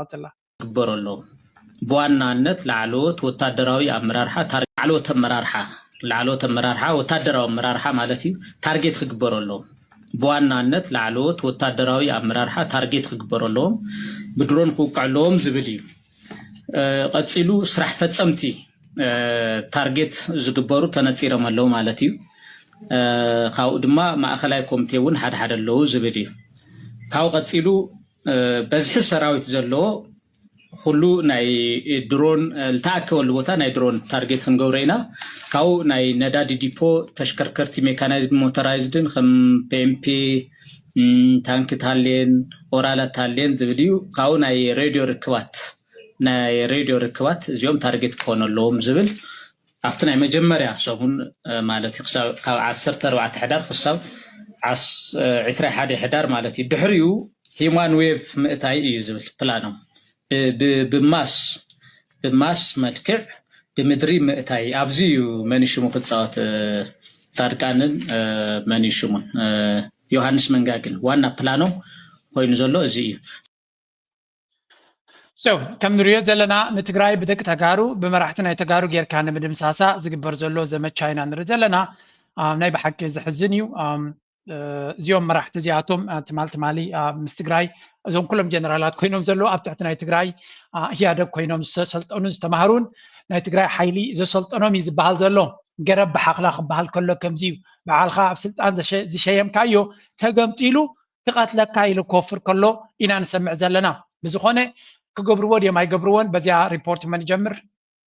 ቀጽላ። ክግበረሎም ብዋናነት ላዕለዎት ወታደራዊ ኣመራርሓ ታር- ላዕለዎት ኣመራርሓ ላዕለዎት ኣመራርሓ ወታደራዊ ኣመራርሓ ማለት እዩ ታርጌት ክግበረሎም ብዋናነት ላዕለዎት ወታደራዊ ኣመራርሓ ታርጌት ክግበረሎም ብድሮን ክውቅዐሎም ዝብል እዩ። ቀፂሉ ስራሕ ፈፀምቲ ታርጌት ዝግበሩ ተነፂሮም ኣለዉ ማለት እዩ። ካብኡ ድማ ማእኸላይ ኮሚቴ እውን ሓደ ሓደ ኣለዉ ዝብል እዩ። ካብኡ ቀፂሉ በዝሒ ሰራዊት ዘለዎ ኩሉ ናይ ድሮን ዝተኣከበሉ ቦታ ናይ ድሮን ታርጌት ክንገብሮ ኢና። ካብኡ ናይ ነዳዲ ዲፖ፣ ተሽከርከርቲ ሜካናይዝድ ሞተራይዝድን ከም ፔምፔ ታንኪ ታሌን ኦራላ ታሌን ዝብል እዩ። ካብኡ ናይ ሬድዮ ርክባት ናይ ሬድዮ ርክባት እዚኦም ታርጌት ክኾኑ ኣለዎም ዝብል ኣብቲ ናይ መጀመርያ ሰሙን ማለት እዩ ካብ ዓሰርተ ኣርባዕተ ሕዳር ክሳብ ዕስራ ሓደ ሕዳር ማለት እዩ። ድሕሪኡ ሂማን ዌቭ ምእታይ እዩ ዝብል ፕላኖም ብማስ ብማስ መልክዕ ብምድሪ ምእታይ ኣብዚ እዩ መኒሽሙ ክፃወት ፃድቃንን መኒሽሙን ዮሃንስ መንጋግን ዋና ፕላኖም ኮይኑ ዘሎ እዚ እዩ። So ከም ንሪኦ ዘለና ንትግራይ ብደቂ ተጋሩ ብመራሕቲ ናይ ተጋሩ ጌርካ ንምድምሳሳ ዝግበር ዘሎ ዘመቻ ኢና ንርኢ ዘለና። ናይ ብሓቂ ዘሕዝን እዩ። እዚኦም መራሕቲ እዚኣቶም ትማል ትማሊ ምስ ትግራይ እዞም ኩሎም ጀነራላት ኮይኖም ዘለዉ ኣብ ትሕቲ ናይ ትግራይ ኢህኣደግ ኮይኖም ዝሰልጠኑ ዝተማህሩን ናይ ትግራይ ሓይሊ ዘሰልጠኖም እዩ ዝበሃል ዘሎ። ገረብ ብሓኽላ ክበሃል ከሎ ከምዚ እዩ። በዓልካ ኣብ ስልጣን ዝሸየምካዮ ተገምጢሉ ክቐትለካ ኢሉ ክወፍር ከሎ ኢና ንሰምዕ ዘለና። ብዝኾነ ክገብርዎ ድዮም ኣይገብርዎን በዚኣ ሪፖርት መን ይጀምር?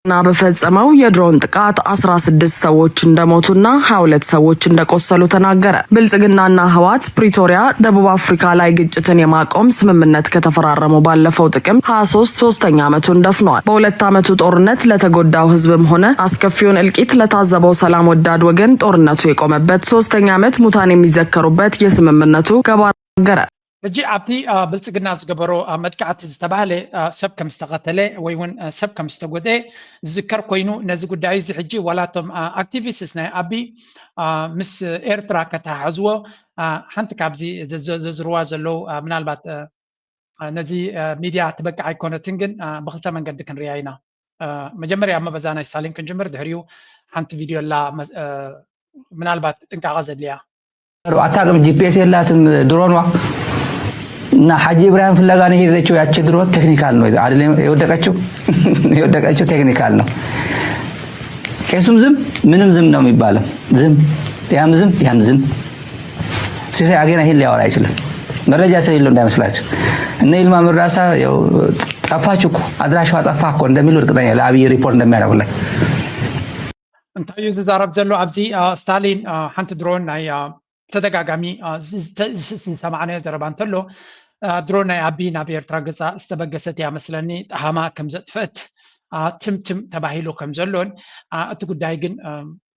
ና በፈጸመው የድሮን ጥቃት አስራ ስድስት ሰዎች እንደሞቱና ሃያ ሁለት ሰዎች እንደቆሰሉ ተናገረ። ብልጽግናና ህወሓት ፕሪቶሪያ ደቡብ አፍሪካ ላይ ግጭትን የማቆም ስምምነት ከተፈራረሙ ባለፈው ጥቅምት ሃያ ሶስት ሶስተኛ ዓመቱን ደፍነዋል። በሁለት ዓመቱ ጦርነት ለተጎዳው ህዝብም ሆነ አስከፊውን እልቂት ለታዘበው ሰላም ወዳድ ወገን ጦርነቱ የቆመበት ሶስተኛ ዓመት ሙታን የሚዘከሩበት የስምምነቱ ገባር ተናገረ። ሕጂ ኣብቲ ብልጽግና ዝገበሮ መጥቃዕቲ ዝተባህለ ሰብ ከም ዝተቐተለ ወይ እውን ሰብ ከም ዝተጎድኤ ዝዝከር ኮይኑ ነዚ ጉዳይ እዚ ሕጂ ዋላ እቶም ኣክቲቪስትስ ናይ ኣቢ ምስ ኤርትራ ከተሓሕዝዎ ሓንቲ ካብዚ ዘዝርዋ ዘለዉ ምናልባት ነዚ ሚድያ ትበቅዕ ኣይኮነትን ግን ብክልተ መንገዲ ክንሪያ ኢና። መጀመርያ እሞ በዛ ናይ ስታሊን ክንጅምር ድሕሪኡ ሓንቲ ቪድዮ ኣላ ምናልባት ጥንቃቐ ዘድልያ። ኣታ ቅም ጂፒኤስ የላትም ድሮንዋ እና ሓጂ ኢብራሂም ፍለጋ ነው የሄደችው። ያቺ ድሮን ቴክኒካል ነው አይደለም የወደቀችው የወደቀችው ቴክኒካል ነው። ቄሱም ዝም ምንም ዝም ነው የሚባለው። ዝም ያም ዝም ያም ዝም። ሲሳይ አጌና ይሄን ሊያወራ አይችልም። መረጃ ስለሌለው እንዳይመስላችሁ። እነ ይልማ መርዳሳ ጠፋች እኮ አድራሻዋ ጠፋ እኮ እንደሚሉ እርግጠኛ ለአብይ ሪፖርት እንደሚያደርጉለት እንታይ እዩ ዝዛረብ ዘሎ ኣብዚ ስታሊን ሓንቲ ድሮን ናይ ተደጋጋሚ ዝሰማዕናዮ ዘረባ እንተሎ ድሮን ናይ ኣቢ ናብ ኤርትራ ገፃ ዝተበገሰት እያ መስለኒ ጠሃማ ከም ዘጥፈት ትምትም ተባሂሉ ከም ዘሎን እቲ ጉዳይ ግን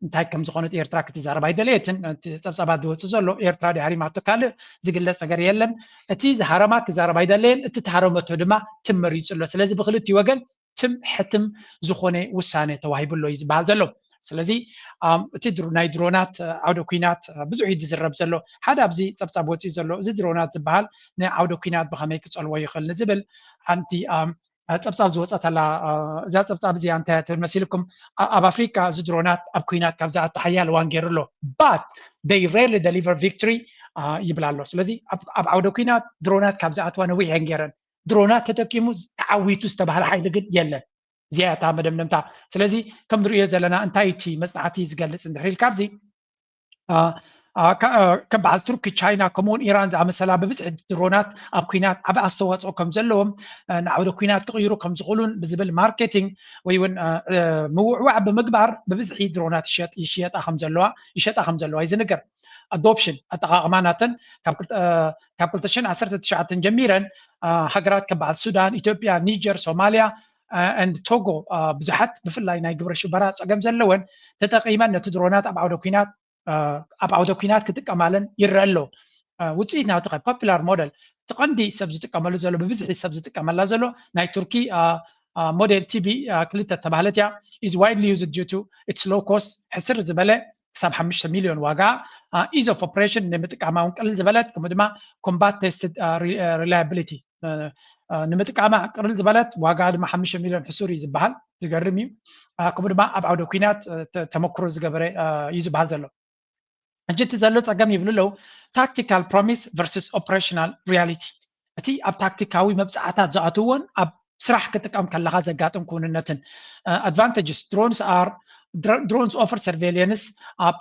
እንታይ ከም ዝኾነት ኤርትራ ክትዛረብ ኣይደለየትን። ጸብጻባት ዝወፅእ ዘሎ ኤርትራ ድሃሪማቶ ካልእ ዝግለፅ ነገር የለን። እቲ ዝሃረማ ክዛረብ ኣይደለየን። እቲ ተሃረመቶ ድማ ትም መሪፁ ኣሎ። ስለዚ ብክልቲ ወገን ትም ሕትም ዝኾነ ውሳነ ተዋሂቡ ኣሎ እዩ ዝበሃል ዘሎ። ስለዚ እቲ ናይ ድሮናት ዓውደ ኩናት ብዙሕ እዩ ዝዝረብ ዘሎ። ሓደ ኣብዚ ፀብፃብ ወፂኡ ዘሎ እዚ ድሮናት ዝበሃል ንዓውደ ኩናት ብኸመይ ክፀልዎ ይኽእል ንዝብል ሓንቲ ፀብፃብ ዝወፀት ኣላ። እዛ ፀብፃብ እዚኣ እንታይ ትብል መሲልኩም? ኣብ ኣፍሪካ እዚ ድሮናት ኣብ ኩናት ካብ ዝኣቱ ሓያል እዋን ገይሩ ኣሎ። But they rarely deliver victory ይብል ኣሎ። ስለዚ ኣብ ዓውደ ኩናት ድሮናት ካብ ዝኣትዋ ነዊሕ የን ገይረን። ድሮናት ተጠቂሙ ተዓዊቱ ዝተባህለ ሓይሊ ግን የለን። እዚኣ እታ መደምደምታ። ስለዚ ከም ንሪኦ ዘለና እንታይ እቲ መፅናዕቲ ዝገልፅ እንድሕር ኢልካ ኣብዚ ከም በዓል ቱርኪ፣ ቻይና ከምኡውን ኢራን ዝኣመሰላ ብብዝሒ ድሮናት ኣብ ኩናት ዓቢ ኣስተዋፅኦ ከም ዘለዎም ንዓውደ ኩናት ክቕይሩ ከም ዝኽእሉን ብዝብል ማርኬቲንግ ወይ እውን ምውዕዋዕ ብምግባር ብብዝሒ ድሮናት ይሸጣ ከም ዘለዋ ይሸጣ ከም ዘለዋ እዩ ዝንገር። ኣዶፕሽን ኣጠቓቕማ ናተን ካብ ክልተ ሽሕን ዓሰርተ ትሽዓተን ጀሚረን ሃገራት ከም በዓል ሱዳን፣ ኢትዮጵያ፣ ኒጀር፣ ሶማሊያ and ቶጎ ብዙሓት ብፍላይ ናይ ግብረ ሽበራ ፀገም ዘለወን ተጠቂመን ነቲ ድሮናት ኣብ ዓውደ ኩናት ኣብ ዓውደ ኩናት ክጥቀማለን ይረአ ኣሎ። ውፅኢት ናብቲ ፖፑላር ሞደል እቲ ቀንዲ ሰብ ዝጥቀመሉ ዘሎ ብብዝሒ ሰብ ዝጥቀመላ ዘሎ ናይ ቱርኪ ሞዴል ቲቢ ክልተ ተባህለት እያ። Is widely used due to its low cost ሕስር ዝበለ ክሳብ ሓሙሽተ ሚልዮን ዋጋ፣ ease of operation ንምጥቃማ እውን ቅልል ዝበለት፣ ከምኡ ድማ combat tested reliability ንምጥቃማ ቅልል ዝበለት፣ ዋጋ ድማ ሓሙሽተ ሚልዮን ሕሱር እዩ ዝበሃል። ዝገርም እዩ። ከምኡ ድማ ኣብ ዓውደ ኩናት ተመክሮ ዝገበረ እዩ ዝበሃል ዘሎ። ሕጂ እቲ ዘሎ ፀገም ይብሉ ኣለዉ፣ tactical promise versus operational reality። እቲ ኣብ ታክቲካዊ መብፃዕታት ዝኣትዎን ኣብ ስራሕ ክጥቀም ከለካ ዘጋጥም ክውንነትን። Advantages: drones are drones offer surveillance,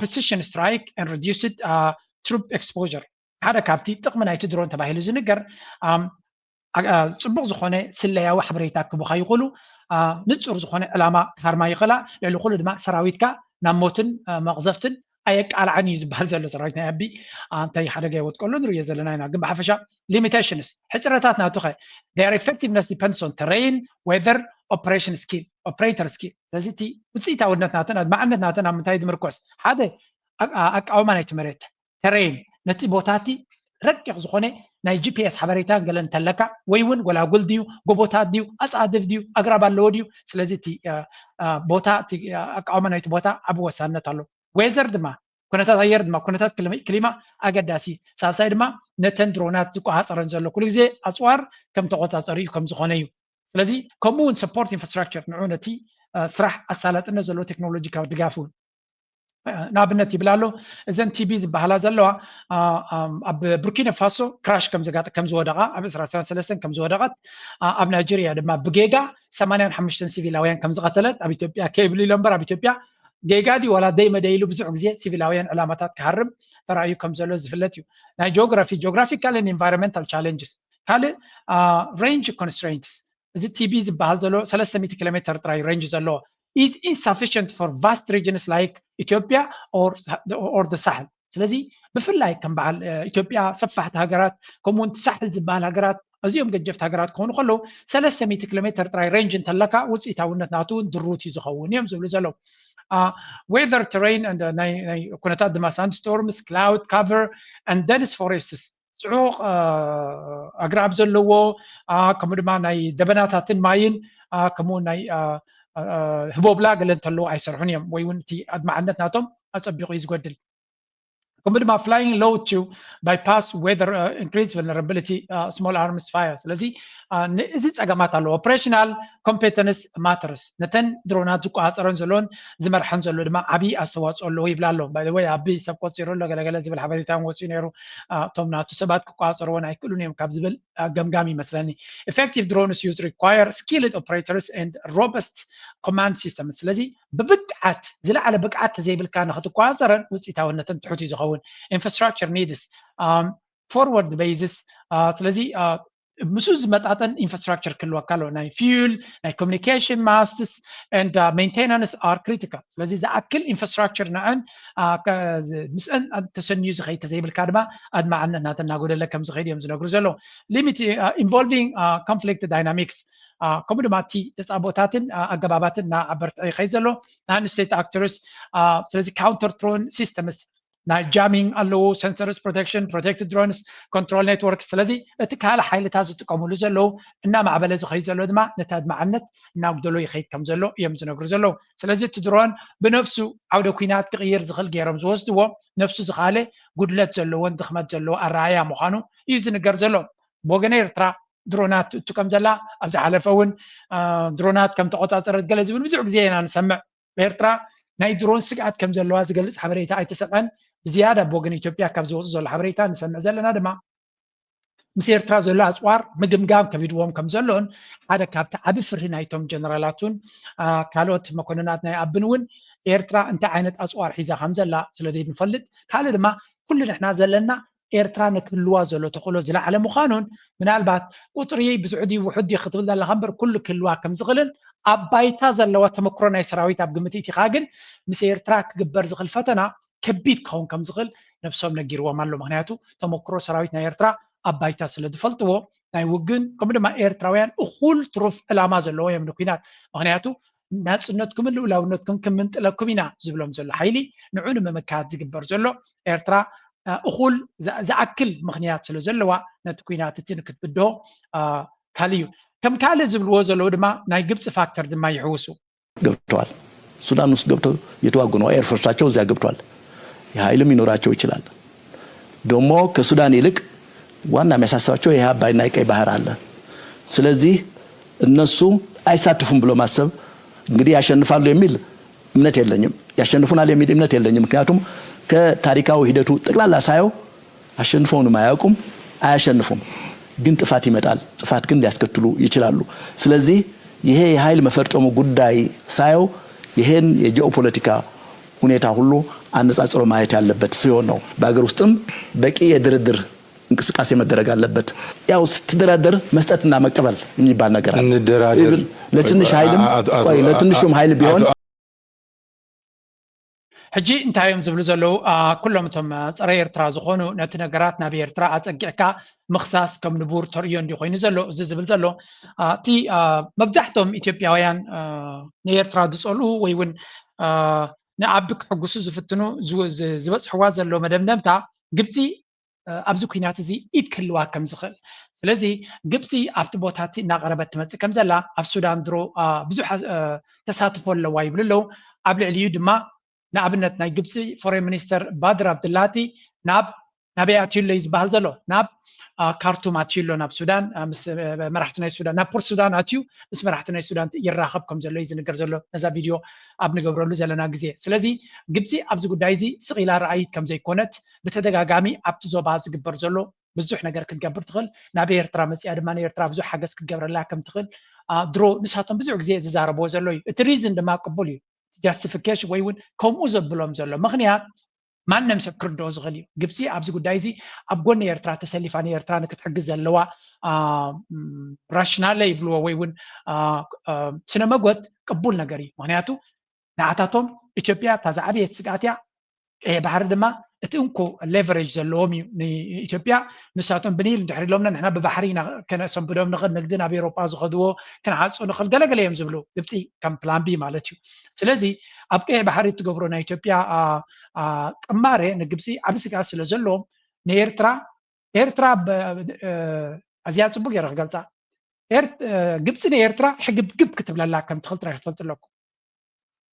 precision strike and reduced troop exposure። ሓደ ካብቲ ጥቕሚ ናይቲ ድሮን ተባሂሉ ዝንገር ፅቡቕ ዝኾነ ስለያዊ ሓበሬታ ክቡካ ይኽእሉ። ንፁር ዝኾነ ዕላማ ክሃርማ ይኽእላ። ልዕሊ ኩሉ ድማ ሰራዊትካ ናብ ሞትን መቕዘፍትን ኣየቃልዓን እዩ ዝበሃል ዘሎ። ሰራዊት ናይ ኣቢ እንታይ ሓደጋ ይወጥቀሉ ንሪኦ ዘለና ኢና። ግን ብሓፈሻ limitations፣ ሕፅረታት ናቱ ኸ? Their effectiveness depends on terrain, weather, operation skill, operator skill። ስለዚ እቲ ውፅኢታውነት ናተን ኣድማዕነት ናተን ኣብ ምንታይ ዝምርኮስ? ሓደ ኣቃውማ ናይቲ መሬት፣ terrain፣ ነቲ ቦታ እቲ ረቂቕ ዝኾነ ናይ ጂፒኤስ ሓበሬታ ገለ እንተለካ፣ ወይ እውን ጎላጉል ድዩ፣ ጎቦታት ድዩ፣ ኣፃድፍ ድዩ፣ ኣግራብ ኣለዎ ድዩ። ስለዚ እቲ ቦታ፣ እቲ ኣቃውማ ናይቲ ቦታ ዓቢ ወሳንነት ኣሎ። ዌዘር ድማ፣ ኩነታት ኣየር ድማ፣ ኩነታት ክሊማ ኣገዳሲ። ሳልሳይ ድማ ነተን ድሮናት ዝቆፃፀረን ዘሎ ኩሉ ግዜ ኣፅዋር ከም ተቆፃፀሪ እዩ ከም ዝኾነ እዩ። ስለዚ ከምኡ እውን support infrastructure፣ ንዑ ነቲ ስራሕ ኣሳላጥነት ዘለዎ ቴክኖሎጂካዊ ድጋፍ እውን ንኣብነት ይብል ኣሎ። እዘን ቲቢ ዝበሃላ ዘለዋ ኣብ ቡርኪና ፋሶ ክራሽ ከም ዝወደቓ፣ ኣብ ዕስራ ዕስራን ሰለስተን ከም ዝወደቐት፣ ኣብ ናይጀርያ ድማ ብጌጋ ሰማንያን ሓሙሽተን ሲቪላውያን ከም ዝቐተለት፣ ኣብ ኢትዮጵያ ከይብሉ ኢሎ እምበር ኣብ ኢትዮጵያ ጌጋ ድዩ ዋላ ደይመደ ኢሉ ብዙሕ ግዜ ሲቪላውያን ዕላማታት ክሃርም ተራእዩ ከም ዘሎ ዝፍለጥ እዩ። ናይ ጂኦግራፊ፣ geographical and environmental challenges። ካልእ range constraints፣ እዚ ቲቢ ዝበሃል ዘሎ ሰለስተ ሚእቲ ኪሎ ሜትር ጥራይ ሬንጅ ዘለዎ is insufficient for vast regions like Ethiopia or the Sahel። ስለዚ ብፍላይ ከም በዓል ኢትዮጵያ ሰፋሕቲ ሃገራት፣ ከምኡውን ሳሕል ዝበሃል ሃገራት፣ ኣዝዮም ገጀፍቲ ሃገራት ክኾኑ ከለዉ፣ ሰለስተ ሚእቲ ኪሎ ሜትር ጥራይ ሬንጅ እንተለካ ውፅኢታውነት ናቱ እውን ድሩት እዩ ዝኸውን እዮም ዝብሉ ዘለዉ። Weather terrain፣ ናይ ኩነታት ድማ sand storms, cloud cover and dense forests፣ ፅዑቕ ኣግራብ ዘለዎ፣ ከምኡ ድማ ናይ ደበናታትን ማይን፣ ከምኡ ናይ ህቦብላ ገለ እንተለዎ ኣይሰርሑን እዮም፣ ወይ እውን እቲ ኣድማዕነት ናቶም ኣፀቢቑ እዩ ዝጎድል። ከምኡ ድማ flying low to bypass weather increase vulnerability small arms fire። ስለዚ እዚ ፀገማት ኣለዎ። Operational competence matters። ነተን ድሮናት ዝቆፃፀረን ዘለዎን ዝመርሐን ዘሎ ድማ ዓብዪ ኣስተዋፅኦ ኣለዎ ይብላ ኣሎ። By the way፣ ኣቢ ሰብ ቆፂሩ ኣሎ ገለገለ ዝብል ሓበሬታ እውን ወፂኡ ነይሩ። እቶም ናቱ ሰባት ክቆፃፀርዎን ኣይክእሉን እዮም ካብ ዝብል ገምጋም ይመስለኒ። Effective drones use require skilled operators and robust command systems። ስለዚ ብብቅዓት፣ ዝለዓለ ብቅዓት ተዘይብልካ ንክትቆፃፀረን ውፅኢታውነተን ትሑት እዩ ዝኸውን። Infrastructure needs forward bases። ስለዚ ምስኡ ዝመጣጠን ኢንፍራስትራክቸር ክህልወካ ኣለዎ። ናይ ፊውል፣ ናይ ኮሚኒኬሽን ማስትስ and maintenance are critical። ስለዚ ዝኣክል ኢንፍራስትራክቸር ንዐን ምስአን ተሰንዩ ዝኸይድ ተዘይብልካ ድማ ኣድማዕነት ናተን እናጎደለ ከም ዝኸይድ እዮም ዝነግሩ ዘለዉ። Limit involving conflict dynamics፣ ከምኡ ድማ እቲ ተፃቦታትን ኣገባባትን እናዓበርትዐ ይኸይድ ዘሎ non state actors። ስለዚ counter drone systems ናይ ጃሚንግ ኣለዉ፣ sensors protection፣ protected drones፣ control network። ስለዚ እቲ ካልእ ሓይልታት ዝጥቀምሉ ዘለዉ እናማዕበለ ዝኸይድ ዘሎ ድማ ነቲ ኣድማዕነት እናጉደሎ ይኸይድ ከም ዘሎ እዮም ዝነግሩ ዘለዉ። ስለዚ እቲ ድሮን ብነብሱ ዓውደ ኲናት ክቕይር ዝኽእል ገይሮም ዝወስድዎ፣ ነብሱ ዝኻለ ጉድለት ዘለዎን ድኽመት ዘለዎ ኣረኣእያ ምዃኑ እዩ ዝንገር ዘሎ። ብወገን ኤርትራ ድሮናት ትእቱ ከም ዘላ፣ ኣብ ዝሓለፈ እውን ድሮናት ከም ተቆፃፀረት ገለ ዝብል ብዙሕ ግዜ ኢና ንሰምዕ። ኤርትራ ናይ ድሮን ስግኣት ከም ዘለዋ ዝገልፅ ሓበሬታ ኣይተሰምዐን። ብዝያዳ ብወገን ኢትዮጵያ ካብ ዝወፁ ዘሎ ሓበሬታ ንሰምዕ ዘለና ድማ ምስ ኤርትራ ዘሎ ኣፅዋር ምግምጋም ከቢድዎም ከም ዘሎን ሓደ ካብቲ ዓቢ ፍርሂ ናይቶም ጀነራላቱን ካልኦት መኮንናት ናይ ኣብን እውን ኤርትራ እንታይ ዓይነት ኣፅዋር ሒዛ ከም ዘላ ስለ ዘይንፈልጥ፣ ካልእ ድማ ኩሉ ንሕና ዘለና ኤርትራ ንክህልዋ ዘሎ ተኽእሎ ዝለዓለ ምዃኑን፣ ምናልባት ቁፅሪ ብዙሕ ድዩ ውሑድ ድዩ ክትብል ዘለኻ እምበር ኩሉ ክህልዋ ከም ዝኽእልን ኣብ ባይታ ዘለዋ ተመክሮ ናይ ሰራዊት ኣብ ግምት እቲኻ ግን ምስ ኤርትራ ክግበር ዝኽእል ፈተና ከቢድ ክኸውን ከም ዝኽእል ነብሶም ነጊርዎም ኣሎ። ምክንያቱ ተመክሮ ሰራዊት ናይ ኤርትራ ኣብ ባይታ ስለ ዝፈልጥዎ ናይ ውግን ከምኡ ድማ ኤርትራውያን እኹል ትሩፍ ዕላማ ዘለዎ እዮም ንኩናት። ምክንያቱ ናፅነትኩምን ልኡላውነትኩም ክምንጥለኩም ኢና ዝብሎም ዘሎ ሓይሊ ንዑ ንምምካት ዝግበር ዘሎ ኤርትራ እኹል ዝኣክል ምኽንያት ስለ ዘለዋ ነቲ ኩናት እቲ ንክትብድሆ ካልእ እዩ። ከም ካልእ ዝብልዎ ዘለዉ ድማ ናይ ግብፂ ፋክተር ድማ ይሕውሱ። ገብተዋል። ሱዳን ውስጥ ገብተው እየተዋጉ ነው። ኤርፎርሳቸው እዚያ ገብተዋል። የኃይልም ይኖራቸው ይችላል። ደግሞ ከሱዳን ይልቅ ዋና የሚያሳስባቸው ይህ አባይና የቀይ ባህር አለ። ስለዚህ እነሱ አይሳትፉም ብሎ ማሰብ እንግዲህ ያሸንፋሉ የሚል እምነት የለኝም፣ ያሸንፉናል የሚል እምነት የለኝም። ምክንያቱም ከታሪካዊ ሂደቱ ጠቅላላ ሳየው አሸንፈውንም አያውቁም፣ አያሸንፉም። ግን ጥፋት ይመጣል፣ ጥፋት ግን ሊያስከትሉ ይችላሉ። ስለዚህ ይሄ የኃይል መፈርጠሙ ጉዳይ ሳየው ይሄን የጂኦፖለቲካ ሁኔታ ሁሉ አነጻጽሮ ማየት ያለበት ሲሆን ነው። በሀገር ውስጥም በቂ የድርድር እንቅስቃሴ መደረግ አለበት። ያው ስትደራደር መስጠትና መቀበል የሚባል ነገር አለ። እንደራደር ለትንሽ ኃይልም ለትንሹም ኃይል ቢሆን ሕጂ እንታይ እዮም ዝብሉ ዘለዉ? ኩሎም እቶም ጸረ ኤርትራ ዝኾኑ ነቲ ነገራት ናብ ኤርትራ ኣጸጊዕካ ምኽሳስ ከም ንቡር ተርእዮ እንዲ ኮይኑ ዘሎ እዚ ዝብል ዘሎ እቲ መብዛሕቶም ኢትዮጵያውያን ንኤርትራ ዝጸልኡ ወይ እውን ንኣቢ ክሕጉሱ ዝፍትኑ ዝበጽሕዋ ዘሎ መደምደምታ ግብፂ ኣብዚ ኩናት እዚ ኢድ ክህልዋ ከም ዝኽእል። ስለዚ ግብፂ ኣብቲ ቦታ እቲ እናቐረበት ትመፅእ ከም ዘላ ኣብ ሱዳን ድሮ ብዙሕ ተሳትፎ ኣለዋ ይብሉ ኣለዉ። ኣብ ልዕሊኡ ድማ ንኣብነት ናይ ግብፂ ፎሬን ሚኒስተር ባድር ኣብድላቲ ናብ ናበይ ኣትዩ ኣሎ እዩ ዝበሃል ዘሎ? ናብ ካርቱም ኣትዩ ኣሎ፣ ናብ ሱዳን ምስ መራሕቲ ናይ ሱዳን፣ ናብ ፖርት ሱዳን ኣትዩ ምስ መራሕቲ ናይ ሱዳን ይራኸብ ከም ዘሎ እዩ ዝንገር ዘሎ ነዛ ቪድዮ ኣብ ንገብረሉ ዘለና ግዜ። ስለዚ ግብፂ ኣብዚ ጉዳይ እዚ ስቕ ኢላ ረኣይት ከም ዘይኮነት ብተደጋጋሚ ኣብቲ ዞባ ዝግበር ዘሎ ብዙሕ ነገር ክትገብር ትኽእል፣ ናብ ኤርትራ መፅያ ድማ ንኤርትራ ብዙሕ ሓገዝ ክትገብረላ ከም ትኽእል ድሮ ንሳቶም ብዙሕ ግዜ ዝዛረብዎ ዘሎ እዩ። እቲ ሪዝን ድማ ቅቡል እዩ፣ ጃስቲፊኬሽን ወይ እውን ከምኡ ዘብሎም ዘሎ ምኽንያት ማንም ሰብ ክርድኦ ዝኽእል እዩ። ግብፂ ኣብዚ ጉዳይ እዚ ኣብ ጎኒ ኤርትራ ተሰሊፋ ንኤርትራ ንክትሕግዝ ዘለዋ ራሽናለ ይብልዎ ወይ እውን ስነ መጎት ቅቡል ነገር እዩ። ምክንያቱ ንዓታቶም ኢትዮጵያ እታ ዝዓበየት ስግኣት እያ። ቀይሕ ባሕሪ ድማ እቲ እንኮ ሌቨሬጅ ዘለዎም እዩ ንኢትዮጵያ። ንሳቶም ብኒል እንድሕር ኢሎምና ንሕና ብባሕሪ ኢና ከነሰንብዶም ንኽእል፣ ንግዲ ናብ ኤውሮጳ ዝኸድዎ ክንዓፁ ንኽእል ገለገለ እዮም ዝብሉ ግብፂ ከም ፕላን ቢ ማለት እዩ። ስለዚ ኣብ ቀይሕ ባሕሪ እትገብሮ ናይ ኢትዮጵያ ቅማሬ ንግብፂ ዓብ ስግኣት ስለ ዘለዎም ንኤርትራ ኤርትራ ኣዝያ ፅቡቅ ገይረ ክገልፃ ግብፂ ንኤርትራ ሕግብግብ ክትብለላ ከም ትኽእል ጥራይ ክትፈልጡ ኣለኩም።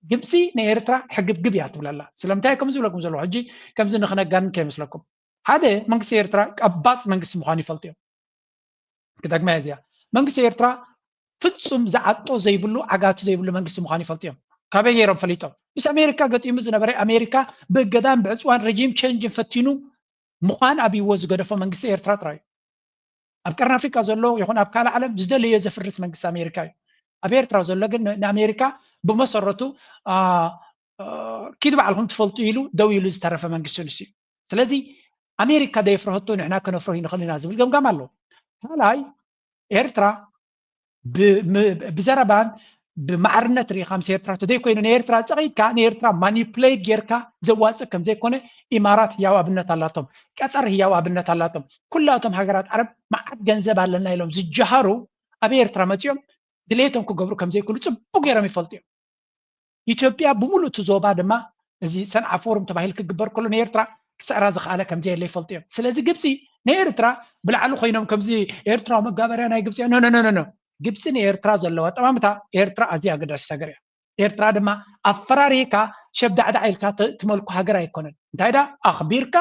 ግብፂ ንኤርትራ ሕግብግብ እያ ትብለላ። ስለምንታይ ከም ዝብለኩም ዘለኹ ሕጂ ከምዚ ንክነጋንን ከይመስለኩም። ሓደ መንግስቲ ኤርትራ ቀባፅ መንግስቲ ምዃኑ ይፈልጡ እዮም። ክደግማ እዚኣ መንግስቲ ኤርትራ ፍጹም ዝዓጦ ዘይብሉ ዓጋቲ ዘይብሉ መንግስቲ ምዃኑ ይፈልጡ እዮም። ካበይ ገይሮም ፈሊጦም? ምስ ኣሜሪካ ገጢሙ ዝነበረ ኣሜሪካ ብእገዳን ብዕፅዋን ረጂም ቼንጅን ፈቲኑ ምዃን ኣብይዎ ዝገደፎ መንግስቲ ኤርትራ ጥራይ እዩ። ኣብ ቀርኒ ኣፍሪካ ዘሎ ይኹን ኣብ ካልእ ዓለም ዝደለዮ ዘፍርስ መንግስቲ ኣሜሪካ እዩ። ኣብ ኤርትራ ዘሎ ግን ንኣሜሪካ ብመሰረቱ ኪድ ባዕልኹም ትፈልጡ ኢሉ ደው ኢሉ ዝተረፈ መንግስቲ ንሱ እዩ። ስለዚ ኣሜሪካ ደየፍረሀቶ ንሕና ከነፍረሁ ይንኽእል ኢና ዝብል ገምጋም ኣሎ። ካልኣይ ኤርትራ ብዘረባን ብማዕርነት ርኢኻ ምስ ኤርትራ ተዘይኮይኑ ንኤርትራ ፀቒጥካ ንኤርትራ ማኒፕሌት ጌርካ ዘዋፅእ ከም ዘይኮነ ኢማራት ህያው ኣብነት ኣላቶም፣ ቀጠር ህያው ኣብነት ኣላቶም። ኩላቶም ሃገራት ዓረብ መዓት ገንዘብ ኣለና ኢሎም ዝጀሃሩ ኣብ ኤርትራ መፂኦም ድሌቶም ክገብሩ ከም ዘይክእሉ ፅቡቅ ገይሮም ይፈልጡ እዮም። ኢትዮጵያ ብምሉእ እቲ ዞባ ድማ እዚ ሰንዓ ፎርም ተባሂሉ ክግበር ከሎ ንኤርትራ ክስዕራ ዝኸኣለ ከም ዘየለ ይፈልጡ እዮም። ስለዚ ግብፂ ንኤርትራ ብላዕሊ ኮይኖም ከምዚ ኤርትራዊ መጋበርያ ናይ ግብፂ ኖ ኖ ኖ ኖ ግብፂ ንኤርትራ ዘለዋ ጠማምታ ኤርትራ ኣዝያ ኣገዳሲት ሃገር እያ። ኤርትራ ድማ ኣፈራሪካ ሸብዳዕዳዕ ኢልካ ትመልኮ ሃገር ኣይኮነን። እንታይ ዳ ኣኽቢርካ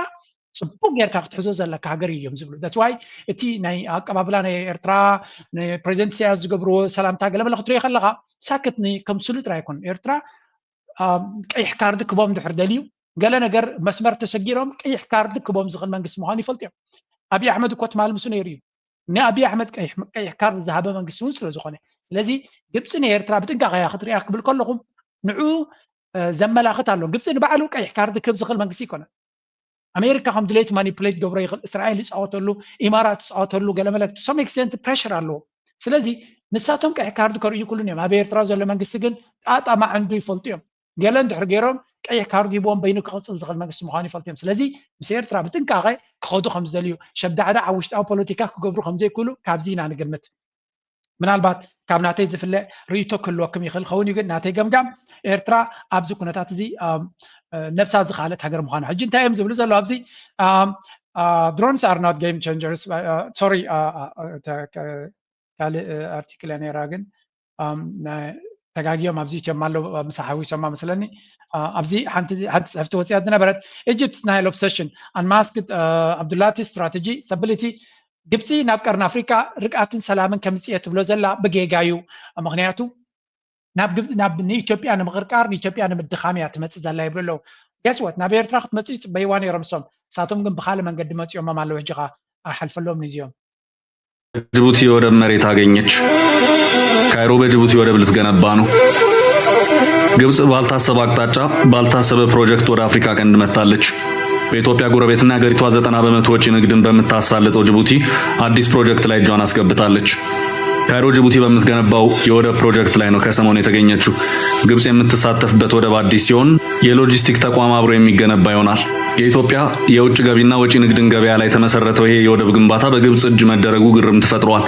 ፅቡቅ ጌርካ ክትሕዞ ዘለካ ሃገር እዮም ዝብሉ። That's why እቲ ናይ ኣቀባብላ ናይ ኤርትራ ንፕሬዚደንት ኢሳያስ ዝገብርዎ ሰላምታ ገለመለ ክትሪኦ ከለካ ሳክት ከም ስሉጥ ኣይኮን። ኤርትራ ቀይሕ ካርድ ክቦም ድሕር ደልዩ ገለ ነገር መስመር ተሰጊሮም ቀይሕ ካርድ ክቦም ዝኽእል መንግስቲ ምዃኑ ይፈልጡ እዮም። ኣብይ ኣሕመድ እኮ ትማል ምስ ነይሩ እዩ ንኣብይ ኣሕመድ ቀይሕ ካርድ ዝሃበ መንግስቲ እውን ስለ ዝኾነ። ስለዚ ግብፂ ንኤርትራ ብጥንቃቐ እያ ክትሪኣ ክብል ከለኹም ንዑ ዘመላኽት ኣሎ። ግብፂ ንባዕሉ ቀይሕ ካርድ ክህብ ዝኽእል መንግስቲ ኣይኮነን። ኣሜሪካ ከም ድሌቱ ማኒፕሌት ገብሮ ይኽእል፣ እስራኤል ይፃወተሉ፣ ኢማራት ይፃወተሉ፣ ገለመለ to some extent pressure ኣለዎ። ስለዚ ንሳቶም ቀይሕ ካርድ ከርእዩ ይኽእሉ እዮም። ኣብ ኤርትራ ዘሎ መንግስቲ ግን ጣጣ ማዕንዱ ይፈልጡ እዮም። ገለ እንድሕር ገይሮም ቀይሕ ካርድ ሂብዎም በይኑ ክቕፅል ዝኽእል መንግስቲ ምዃኑ ይፈልጡ እዮም። ስለዚ ምስ ኤርትራ ብጥንቃቐ ክኸዱ ከም ዝደልዩ፣ ሸብዳዕዳዕ ኣብ ውሽጣዊ ፖለቲካ ክገብሩ ከም ዘይክእሉ ካብዚ ኢና ንግምት። ምናልባት ካብ ናተይ ዝፍለ ርእይቶ ክህልወኩም ይኽእል ኸውን እዩ፣ ግን ናተይ ገምጋም ኤርትራ ኣብዚ ኩነታት እዚ ነብሳ ዝኸኣለት ሃገር ምዃና። ሕጂ እንታይ እዮም ዝብሉ ዘለዉ ኣብዚ? Drones are not game changers, sorry፣ ካልእ ኣርቲክል እያ ነይራ ግን ተጋግዮም ኣብዚ ኢትዮም ኣለዉ፣ ምሳ ሓዊሶማ መስለኒ። ኣብዚ ሓንቲ ጽሕፍቲ ወፂኣ ዝነበረት፣ Egypt's Nile obsession unmasked Abdulati's strategy stability። ግብፂ ናብ ቀርኒ ኣፍሪቃ ርግኣትን ሰላምን ከምፅእ እየ ትብሎ ዘላ ብጌጋ እዩ። ምክንያቱ ናብ ንኢትዮጵያ ንምቕርቃር፣ ንኢትዮጵያ ንምድኻም እያ ትመፅእ ዘላ ይብሉ ኣለዉ። ገስወት ናብ ኤርትራ ክትመፅእ ይፅበይዋ ነይሮም እሶም። ንሳቶም ግን ብካልእ መንገዲ መፂኦሞም ኣለዉ። ሕጂ ኸዓ ኣይሓልፈሎም ንዚኦም። ጅቡቲ የወደብ መሬት አገኘች። ካይሮ በጅቡቲ ወደብ ልትገነባ ነው። ግብጽ ባልታሰበ አቅጣጫ ባልታሰበ ፕሮጀክት ወደ አፍሪካ ቀንድ መጥታለች። በኢትዮጵያ ጎረቤትና የሀገሪቷ ዘጠና በመቶ ወጪ ንግድን በምታሳልጠው ጅቡቲ አዲስ ፕሮጀክት ላይ እጇን አስገብታለች። ካይሮ ጅቡቲ በምትገነባው የወደብ ፕሮጀክት ላይ ነው ከሰሞኑ የተገኘችው። ግብጽ የምትሳተፍበት ወደብ አዲስ ሲሆን የሎጂስቲክ ተቋም አብሮ የሚገነባ ይሆናል። የኢትዮጵያ የውጭ ገቢና ወጪ ንግድን ገበያ ላይ የተመሰረተው ይሄ የወደብ ግንባታ በግብጽ እጅ መደረጉ ግርምት ፈጥሯል።